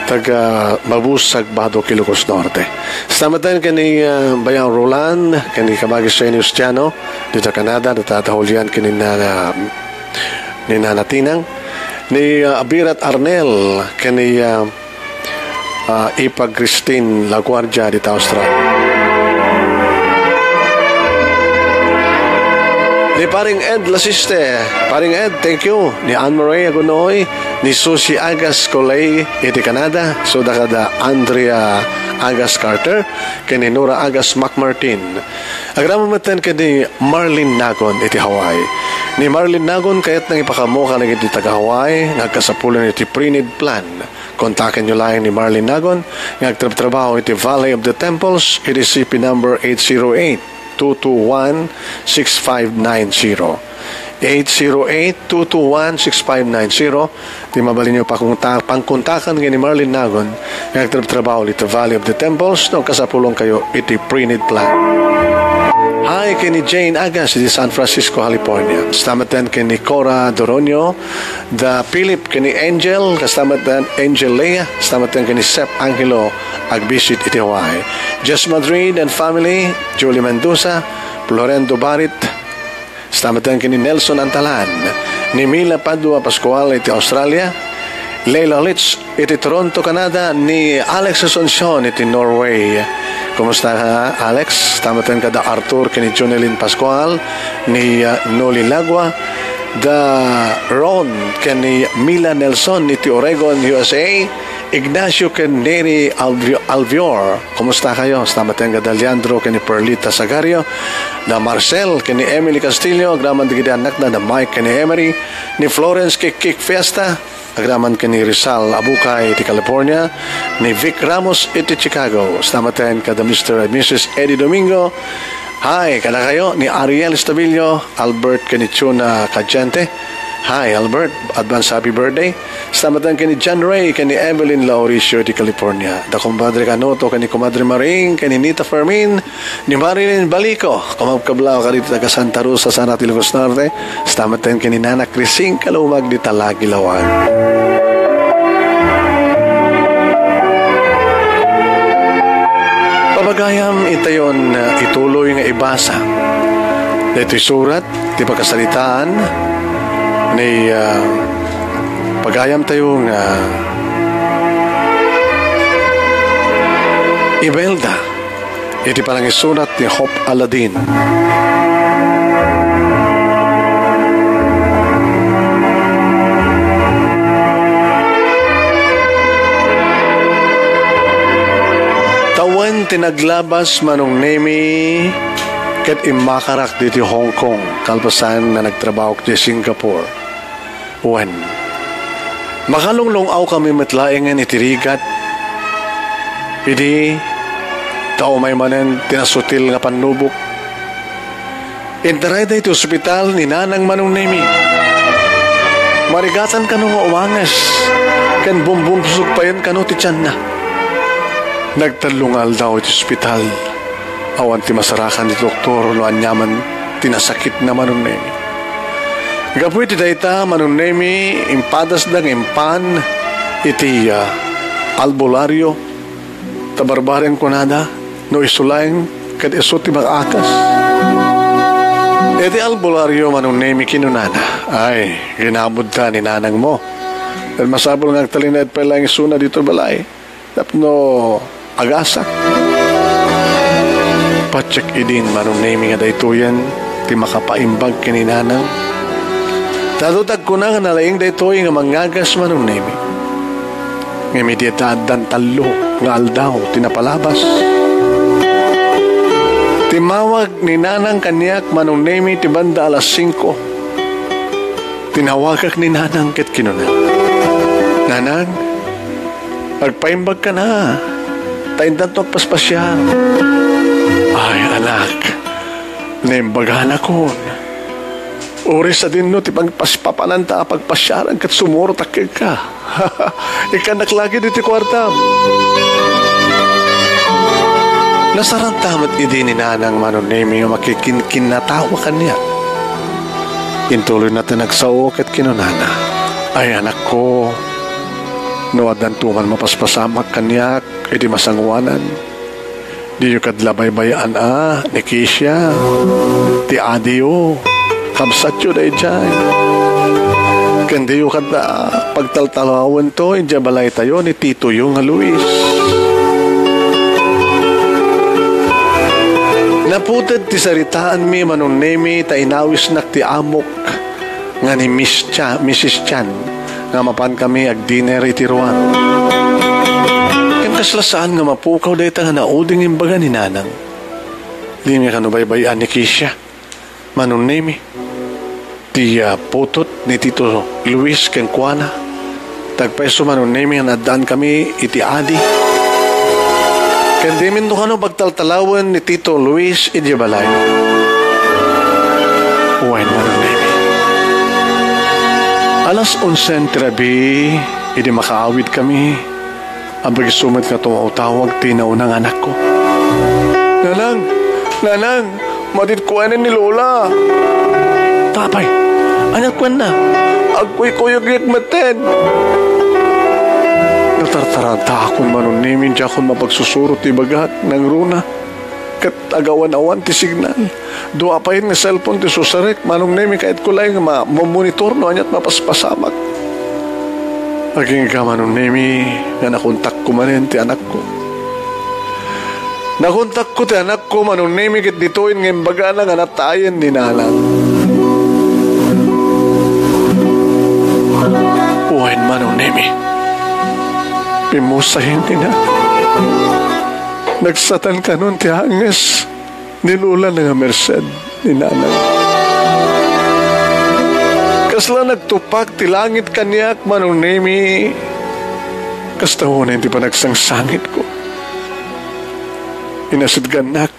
taga Mabusag, Baduc, Ilocos Norte. Stamatan ken ni, ah, Bayaw Roland, ken ni Kabagis Rene Ustiano, dita Canada, da Tata Julian, ken ni Nana, ni Nana Tinang, ni, ah, Abirat Arnel, ken ni, ah, ah, Ipa Christine Laguardia dita Australia. Ni Paring Ed Lasiste. Paring Ed, thank you. Ni Anne Marie Agunoy, ni Susie Agas Coley iti Canada, suda kada Andrea Agas Carter, ken ni Nora Agas McMartin. Agraman metten ken ni Marlene Nagon iti Hawaii. Ni Marlene Nagon, kayatna nga ipakaammo kadagiti taga-Hawaii nga agkasapulan iti pre-need plan. Kontakenyo laeng ni Marlene Nagon nga agtrabtrabaho iti Valley of the Temples iti C P number eight zero eight, two two one, six five nine zero. Eight zero eight, two two one, six five nine zero. Ti mabalinyo pakunta-, pangkontakan ken ni Marlene Nagon nga agtrabtrabaho iti Valley of the Temples no kasapulongkayo iti pre-need plan. Hi ken ni Jane Agas iti San Francisco, California. Kasta metten ken ni Cora Doronio, da Philip ken ni Angel, kasta metten Angel Lea, kasta metten ken ni Sep Angelo, agbisit iti Hawaii. Jess Madrid and family, Julie Mendoza, Florendo Barit, kasta metten ken ni Nelson Antalan, ni Mila Padua Pascual iti Australia, Leila Litz iti Toronto, Canada, ni Alex Asuncion iti Norway. Kumusta ka, Alex? Kasta metten kada Arthur ken ni Jonelyn Pascual, ni, ah, Noli Lagua, da Ron ken ni Mila Nelson iti Oregon, U S A, Ignacio ken Neri Alvi-, Alvior. Kumusta kayo? Kasta metten kada Leandro ken ni Perlita Sagario, da Marcel ken ni Emily Castillo, agraman dagiti annakda, da Mike ken ni Emery, ni Florence Kikik Fiesta, agraman ken ni Rizal Abukay iti California, ni Vic Ramos iti Chicago. Kasta metten kada Mister and Missus Eddie Domingo. Hi, kadakayo ni Ariel Estabillo, Albert ken ni Chuna Cadiente. Hi, Albert. Advance happy birthday. Kasta metten ken ni John Ray ken ni Evelyn Lauricio iti California. Da Compadre Kanuto ken ni Comadre Maring ken ni Nita Fermin, ni Marilyn Balico, kumakablaw kadagiti taga Santa Rosa sana ti Ilocos Norte, kasta metten ken ni Nana Crising Kalumag dita Lagilawan. Pagayam intayon, uh, ituloy nga ibasa daytoy surat ti pakasaritaan ni, uh, pagayamtayo nga Imelda. Iti panangisurat ni Hope Aladin. Tawen ti naglabas, Manong Nemi, ket immakarak ditoy Hong Kong, kalpasan nga nagtrabahok ditoy Singapore. Wen, makalunglung-awkami met laengen iti rigat idi ta umay manen ti nasutil nga pannubok. Intarayda iti ospital ni Nanang Manong Nemi. Marigatan kano nga umanges ken bumbumsog payen kano ti tianna. Nagtallo nga aldaw iti ospital. Awan ti masarakan ti doktor no aniaman ti nasakitna, Manong Nemi. Gapu iti dayta, Manong Nemi, impadasda nga impan iti, ah, albularyo. Ta barbareng kunada, no isu laeng ket isu ti makaagas. Iti albularyo, Manong Nemi, kinunana, "Ay, ginamodta ni nanangmo. Ket masapul nga agtalinaed pay laeng isuna ditoy balay." Tapno agasak. Patiek idin, Manong Nemi, nga daytoyen ti makapaimbag ken ni Nanang. Ta adu ti agkuna nga nalaing daytoy nga mangagas, Manong Nemi. Ngem idi ta addan tallo nga aldaw ti napalabas, timmawag ni Nanang kaniak, Manong Nemi, ti banda alas singko. Tinawagak ni Nanang ket kinuna, "Nanang, agpaimbagkan a, ta intanto agpaspasiar." "Ay, anak, naimbaganakon. Uray sadinno ti pagpaspapananta a pagpasiaran ket sumurotak kenka. Ikkannak la ket iti kuartam." Nasaranta met idi ni Nanang, Manong Nemi, nga makikinkinnatawa kaniak. Intuloyna ti nagsao ket kinunana, "Ay, anakko, no addanto man mapaspasamak kaniak iti masangoanan, diyo ket la baybay-an a ni Kesia, ti adiyo, kabsatyo daydiay. Ken diyo ket la pagtaltalawento idiay balaytayo ni titoyo nga Luis." Puted ti saritaanmi, Manong Nemi, ta inawisnak ti amok nga ni Miss Cha-, Missus Chan nga mapankami agdinner iti ruar. Ken kasla saan nga mapukaw dayta nga naudi nga imbaga ni Nanang. Dimi kano baybay-an ni Keisha, Manong Nemi. Ti, ah, putot ni Tito Luis kenkuana. Tagpayso, Manong Nemi, nga naaddaankami iti adi. Ken diminto kano pagtaltalawen ni Tito Luis idiay balay. Wen, Manong Nemi. Alas onse ti rabii, idi makaawidkami. Abegiso met nga tumawtawag ti nauna nga anakko. "Nanang! Nanang! Madi kuanen ni Lola!" "Apay? Ania't kuana?" "Agkuykuyogek metten!" Natartarantaakon, Manong Nemi, diakon mapagsusuro ti ibagak, nangruna. Ket agawan-awan ti signal. Dua pay nga cellphone ti susarek, Manong Nemi, kayatko laeng nga ma-, mamonitor no ania't mapaspasamak. Agingga, Manong Nemi, nga nakontakko manen ti anakko. Nakontakko ti anakko, Manong Nemi, ket ditoyen nga imbagana nga natayen ni Nanang. Wen, Manong Nemi, pimmusayen ni Nanang. Nagsatan kanon ti anges ni Lola nga Merced ni Nanang. Kasla nagtupak ti langit kaniak, Manong Nemi. Kasta unay ti panagsangsangitko. Inasitgannak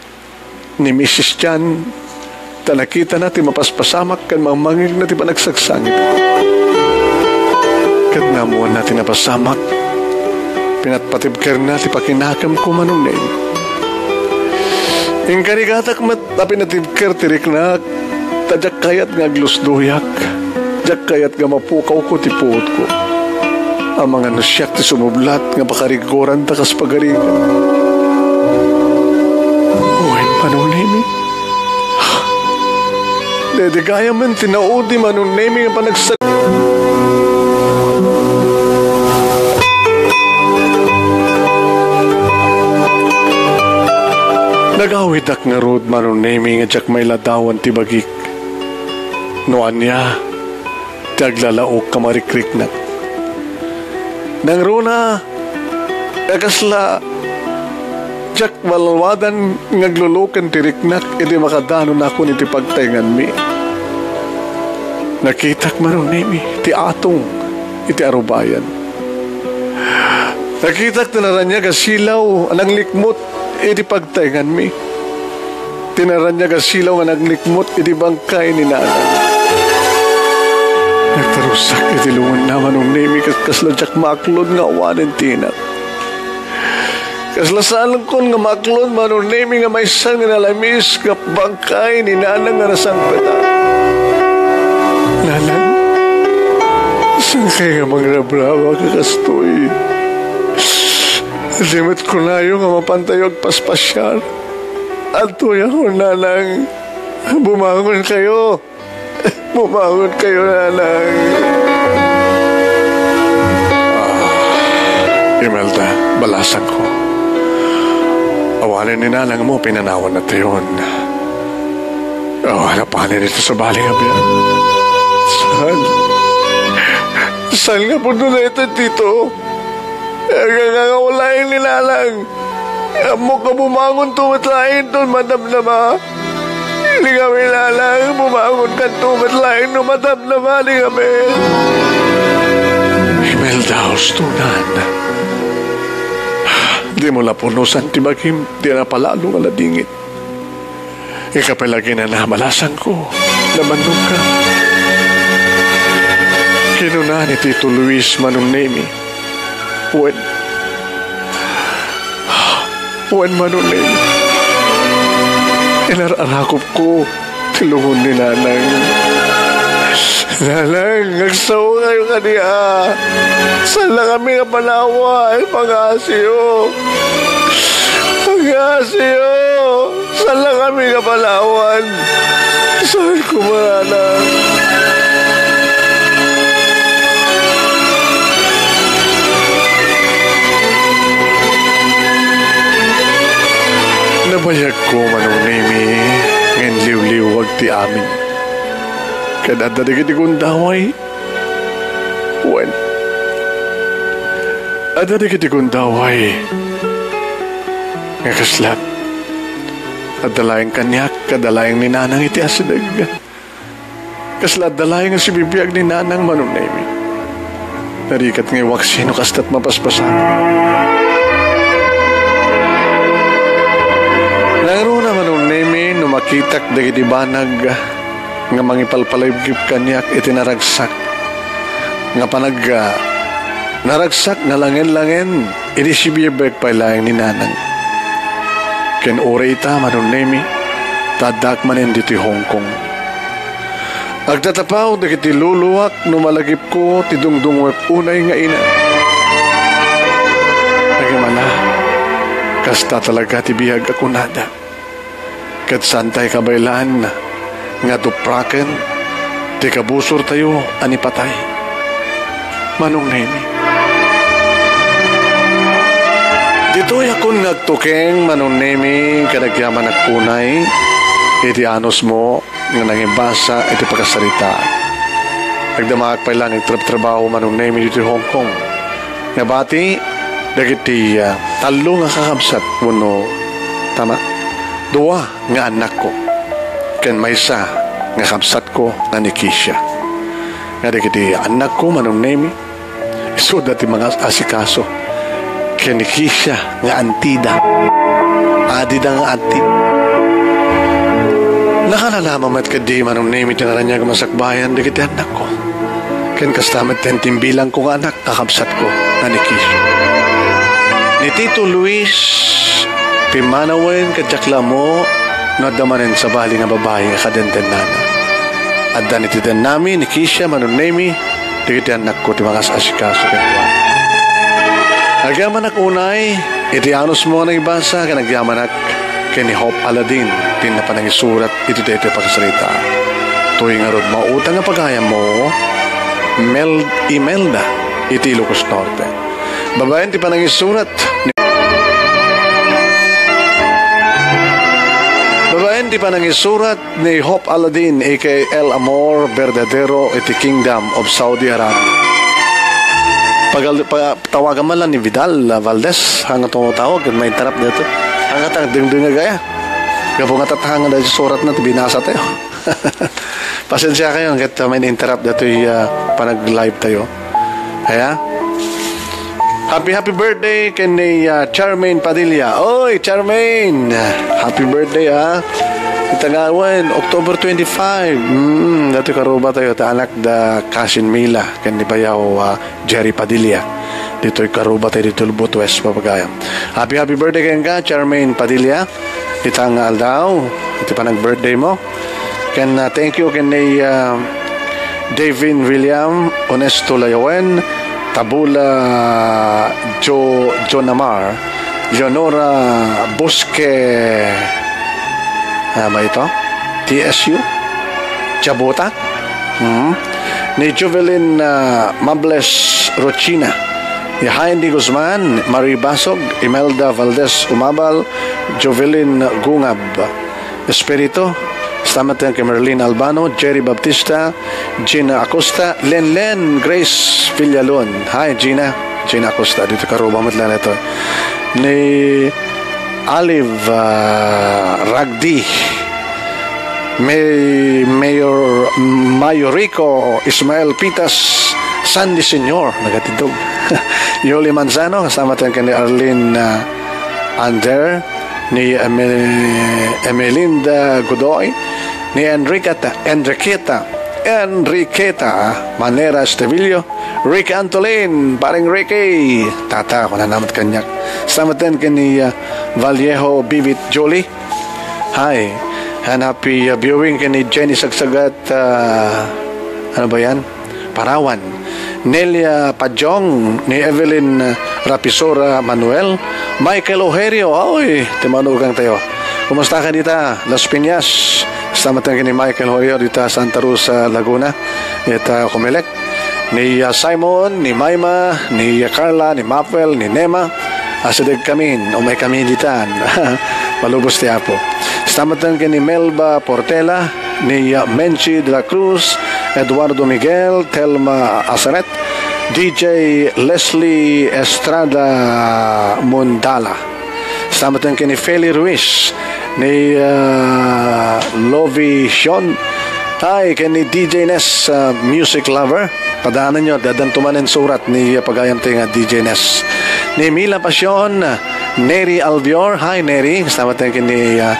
ni Missus Chan ta nakitana ti mapaspasamak ken mangmangngegna ti panagsaksangitko. Ket naammoanna ti napasamak, pinatpatibkerna ti pakinakemko, Manong Nemi. Inkarigatak met a pinatibker ti riknak, ta diak kayat nga aglusdoyak, diak kayat nga mapukawko ti puotko. Amangan no siak ti sumublat nga pakariguranta kas pagarigan. Wen, Manong Nemi. Daydi gayam ti naudi, Manong Nemi, nga panagsa-, nagawidak ngarud, Manong Nemi, nga diak mailadawan ti bagik. No ania, ti aglalaok a marikriknak. Nangruna, a kasla diak malwadan nga agluluken ti riknak idi makadanonakon iti pagtaenganmi. Nakitak, Manong Nemi, ti atong iti arubayan. Nakitak ti naraniag a silaw a nanglikmut iti pagtaenganmi. Ti naraniag a silaw nga nanglikmut iti bangkay ni Nanang. Nagtarusak iti lungenna, Manong Nemi, ket kasla diak maaklod nga awanen ti inak. Kasla saankon nga maaklod, Manong Nemi, nga maysa nga nalamis nga bangkay ni Nanang nga nasangpetan. Nanang, saankay nga mangrabrabak a kastoy? Di met kunayo nga mapantayo agpaspasiar. Adtoyakon, Nanang. Bumangon kayo. Bumangon kayo, Nanang. Ah, Imelda, balasangko. Awanen ni Nanangmo, pinanawan natayon. Oh, napanen ito sa bali nga biag. Saan? Saan nga puno na ito, Tito? Agagagaw laeng ni Nanang. Ammok nga bumangonto met laeng ton madamdama. Di kami, Nanang, bumangonkanto met laeng no madamdama di kami. Imelda, ustonan. Dimo la punosan ti bagim, ti napalalo nga ladingit. Ikapay lagi na nabalasangko, nabannogka. Kinuna ni Tito Luis, Manong Nemi, wen, wen, Manong Nemi, inar-arakupko ti lungon ni Nanang. Nanang, agsao kayo kadi, a. Saan la kami nga panawan? Pangngasiyo. Pangngasiyo. Saan la kami nga panawan? Saan ko maranan? Nabayagko, Manong Nemi, ti amin. Ket adda dagiti gundaway. Wen, adda dagiti gundaway nga kasla adda laeng kaniak, adda laeng ni Nanang iti asideg. Kasla adda laeng nga sibibiag ni Nanang, Manong Nemi. Narigat nga iwaksi no kasta't mapaspasamak. Nangruna, Manong Nemi, no makitak dagiti banag nga mangipalpalibgib kaniak iti naragsak nga panag-, naragsak nga langen-langen, idi sibibiag pay laeng ni Nanang. Ken uray ita, Manong Nemi, ta addaak manen ditoy Hong Kong. Agtatapaw dagiti luluak no malagipko ti dungdungngoek unay nga ina. Nagimala, kasta talaga ti biag a kunada. Ket saantay kabaylaan nga dupraken ti kabusortayo a ni patay, Manong Nemi. Ditoy akon nga agtukeng, Manong Nemi, ket agyamanak unay iti anusmo nga nangibasa iti pakasarita. Nagdamaak pay laeng agtrabtrabaho, Manong Nemi, ditoy Hong Kong. Nabati dagiti, ah, tallo nga kakabsat wenno, tama, dua nga annakko ken maysa nga kabsatko nga ni Keisha. Nga dagiti annakko, Manong Nemi, isuda ti mangas-asikaso ken ni Keisha nga antida. Adida nga anti. Nakalalaman met ketdi, Manong Nemi, ti naraniag a masakbayan dagiti annakko. Ken kasta met ti imbilangko nga anak, kakabsatko nga ni Keisha. Ni Tito Luis, pimmanawen ket diak la ammo no adda manen sabali nga babai nga kadendennana. Adda ni ti dennami ni Keisha, Manong Nemi, dagiti annakko ti mangas-asikaso kenkuana. Agyamanak unay iti anusmo nga nangibasa ken agyamanak ken ni Hope Aladin ti napanangisurat iti daytoy a pakasarita. Toy ngarud, mautang nga pagayammo, Mel-, Imelda iti Ilocos Norte. Babaen ti panangisurat ni, babaen ti panangisurat ni Hope Aladin, A K A El Amor Verdadero, iti Kingdom of Saudi Arabia. Pagal-, pa-, tawagan man lang ni Vidal, ah, Valdez, hangto tawag, ket ma-interrupt daytoy. Hangto dengdengngeg aya. Gapu nga tatanga daytoy surat na, binasa tayo. Pasensya kayo, ket, ah, ma-interrupt daytoy, ah, panag-live tayo. Kaya, happy, happy birthday ken ni, ah, Charmaine Padilla. Oy, Charmaine! Happy birthday, ha? Ita nga awan, October twenty-five. Mm, daytoy karuba tayo, ta anak da cousin Mila, ken ni bayaw, ah, Jerry Padilla. Ditoy karuba tayo ditoy Lubot West, Papagayam. Happy, happy birthday kenka, Charmaine Padilla. Ita nga aldaw, iti panag-birthday mo. Ken, ah, thank you ken ni, ah, Davin William, Onesto Layawen, Tabula Jo-, Jonamar, Leonora Bosque, ah, ba ito? T S U? Jabuta? Hmm. Ni Jovelyn, ah, Mables Rochina, ni Heidi Guzman, Marie Basog, Imelda Valdez Umabal, Jovelyn Gungab. Espiritu, salamat ken Merlin Albano, Jerry Baptista, Gina Acosta, Len Len, Grace Villalon. Hi, Gina. Gina Acosta, ditoy karuba met lang ito. Ni Aliv, ah, Ragdi, May-, Mayor, Mayor Rico, Ismael Pitas, Sandy Senior, nagatidog. Yoli Manzano, kasama tayo kay Arlene, ah, Ander, ni Eme-, Emelinda Godoy, ni Enriqueta, Enriqueta, Enriqueta Manera Estevillo, Rick Antolin, Paring Ricky, Tata, kuna namat kanyak. Salamat din kay ni, ah, Vallejo Bibit Jolie. Hi, and happy, ah, viewing kay ni Jenny Sagsagat, ah, ano ba yan? Parawan. Nelia Pajong, ni Evelyn Rapisora Manuel, Michael Oherio, oy, ti manugang tayo. Kumusta ka dita, Las Piñas? Salamat kay ni Michael Oherio dita Santa Rosa, Laguna. Ita Comelec. Ni, ah, Simon, ni Maima, ni, ah, Carla, ni Mapel, ni Nema. Asideg kami, umay kami ditan. Malubos ti Apo. Salamat kay ni Melba Portela, ni, uh, Menchi de la Cruz, Eduardo Miguel, Telma Asaret, D J Leslie Estrada Mundala. Salamat ken ni Feli Ruiz, ni, uh, Lovi Sean, ay, ken ni D J Ness, uh, music lover. Padaananyo, addan to manen surat ni, uh, pagayamtayo nga D J Ness. Ni Mila Pasion, Neri Albior. Hi, Neri. Salamat ken ni, uh,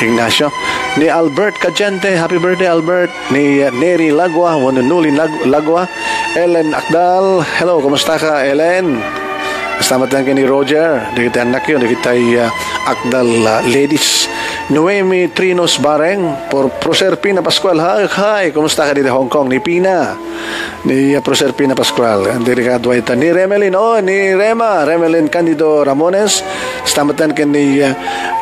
Ignacio. Ni Albert Cadiente. Happy birthday, Albert. Ni, uh, Neri Lagua, wenno Nuli Lag-, Lagua. Ellen Akdal. Hello, kumusta ka, Ellen? Salamat ken ni Roger. Dagiti annakyo, dagiti, uh, Akdal, uh, ladies. Noemi Trinos Bareng, Pro-, Proserpina Pascual. Hi, hi. Kumusta ka dita Hong Kong? Ni Pina. Ni, uh, Proserpina Pascual. Delikado ita. Ni Remelin. Oh, ni Rema. Remelin Candido Ramones. Salamat ken ni, uh,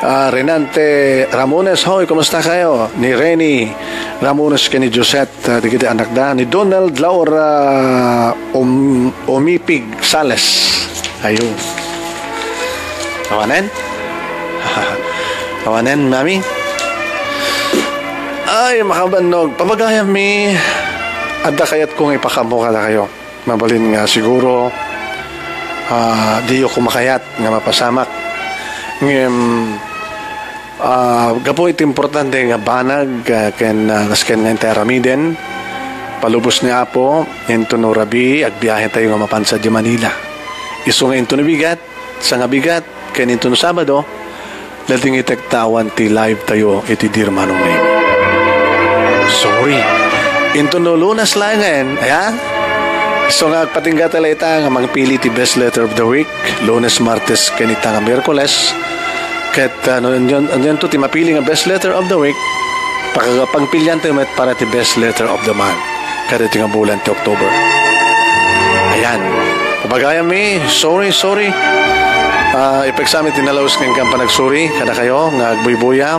uh, Renante Ramones. Hoy, kumusta kayo? Ni Reni Ramones ken ni Josette, uh, dagiti annakda. Ni Donald Laura, um, Umipig Sales. Ayo. Awanen? Awanen, mami? Ay, makabannog. Pabagayam mi, adda kayatko nga ipakaammo kadakayo. Mabalin nga siguro, ah, diyo ko makayat nga mapasamak. Ngem, ah, gapu iti importante nga banag, ah, ken, ah, nasken nga intay aramiden, palubos ni Apo, intono rabii, agbiahe tayo nga mapan sadiay Manila. Isu nga intono bigat, sangabigat, ken intono Sabado, nadingitek ta awan ti live tayo iti Dear Manong Nemi. Sorry. Intono Lunes laengen, ayan. So nga agpatingga ta layta nga mangpili ti best letter of the week, Lunes, Martes, ken ita nga Miyerkules. Ket, ah, no, anian, anian to ti mapili nga best letter of the week, pagpilian tayo met para ti best letter of the month. Kadagiti nga bulan ti October. Ayan. Pabagayam mi, sorry, sorry. Ah, ipeksa mi ti nalaus nga panagsuri kadakayo nga agbuybuya.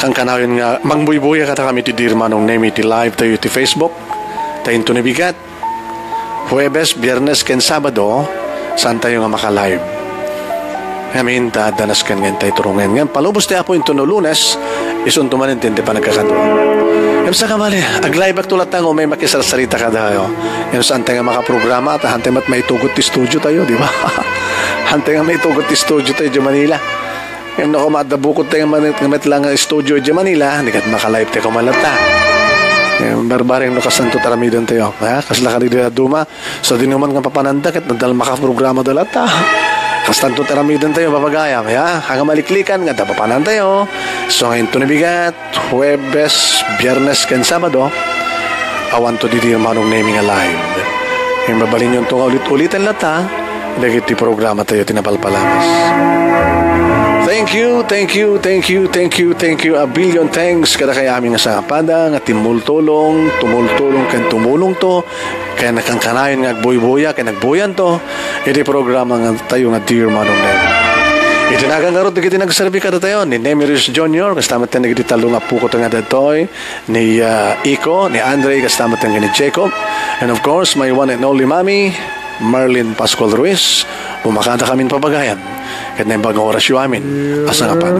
Kankanayon nga mangbuybuya kadakami ti Dear Manong Nemi ti live tayo iti Facebook. Ta intono bigat. Huwebes, Biyernes, ken Sabado, saan tayo nga maka-live. Ngamin, ta adda nasken nga intay turungen. Ngem palubos ti Apo intono Lunes, isunto manen ti, ti panagkakadua. Ngem sakabali, aglibak to latta nga umay makisarsarita kadakayo. Ngem saan tayo nga makaprograma, ta hantay met maitugot ti studio tayo, di ba? Hantay nga maitugot ti studio tayo, di Manila. Ngem no, koma adda bukod tayo nga met, nga met lang nga studio di Manila, di ket maka-live tayo koma latta. Ngem barbareng no kasanto ti aramiden tayo, ha? Kasla kadi dadduma, sadino man nga papananda, ket adda la makaprograma da latta. Kastanto ti aramiden tayo, pabagayam, ya? Haan nga maliklikan, nga adda papanantayo. So, nga intono bigat, Huwebes, Biyernes, ken Sabado, awanto ti Dear Manong Nemi nga live. Ngem mabalinyo to nga ulit-uliten latta, dagiti programa tayo ti napalpalabas. Thank you, thank you, thank you, thank you, thank you. A billion thanks kadakayo amin nga sangapada nga timmultulong, tumultulong ken tumulong to, ken nakankanayon nga agbuybuya, ken agbuyanto iti programa nga tayo nga Dear Manong Nemi. Iti nagan ngarud dagiti nagserbi kadatayo, ni Nemi Reyes Junior, kasla met dagiti tallo nga apok nga daytoy, ni, ah, Iko, ni Andre, kasla met ni Jacob, and of course, my one and only mommy, Marlene Pascual Ruiz, umakada kamin pabagayam. Ket naimbag nga orasyo amin a sangapada.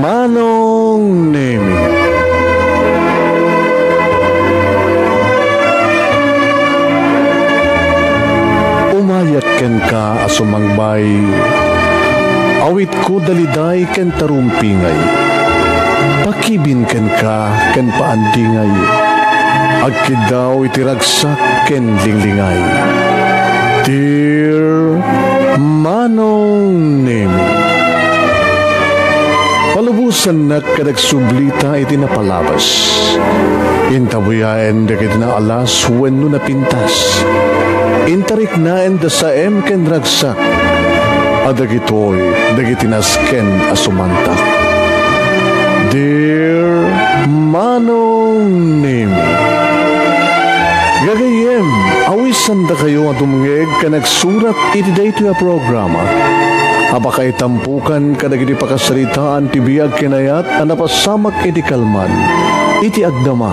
Manong Nemi. Umayat kenka a sumangbay. Awitko daliday ken tarumpingay. Pakibin kenka ken paandingay. Agkiddaw iti ragsak ken linglingay. Dear Manong Nemi. Palubosannak ket agsublita iti napalabas. Intabuyaen dagiti naalas wenno napintas. Intariknaen da saem ken ragsak. A dagitoy dagiti nasken a sumantak. Dear Manong Nemi. Gagayyem, awisandakayo a dumngeg ken agsurat iti daytoy a programa a pakaitampukan kadagiti pakasaritaan ti biag ken ayat a napasamak iti kalman, iti agdama,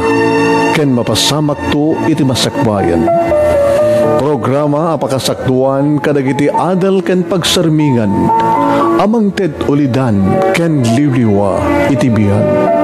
ken mapasamakto iti masakbayan. Programa a pakasakduan kadagiti adal ken pagsarmingan a mangted ulidan ken liwliwa iti biag.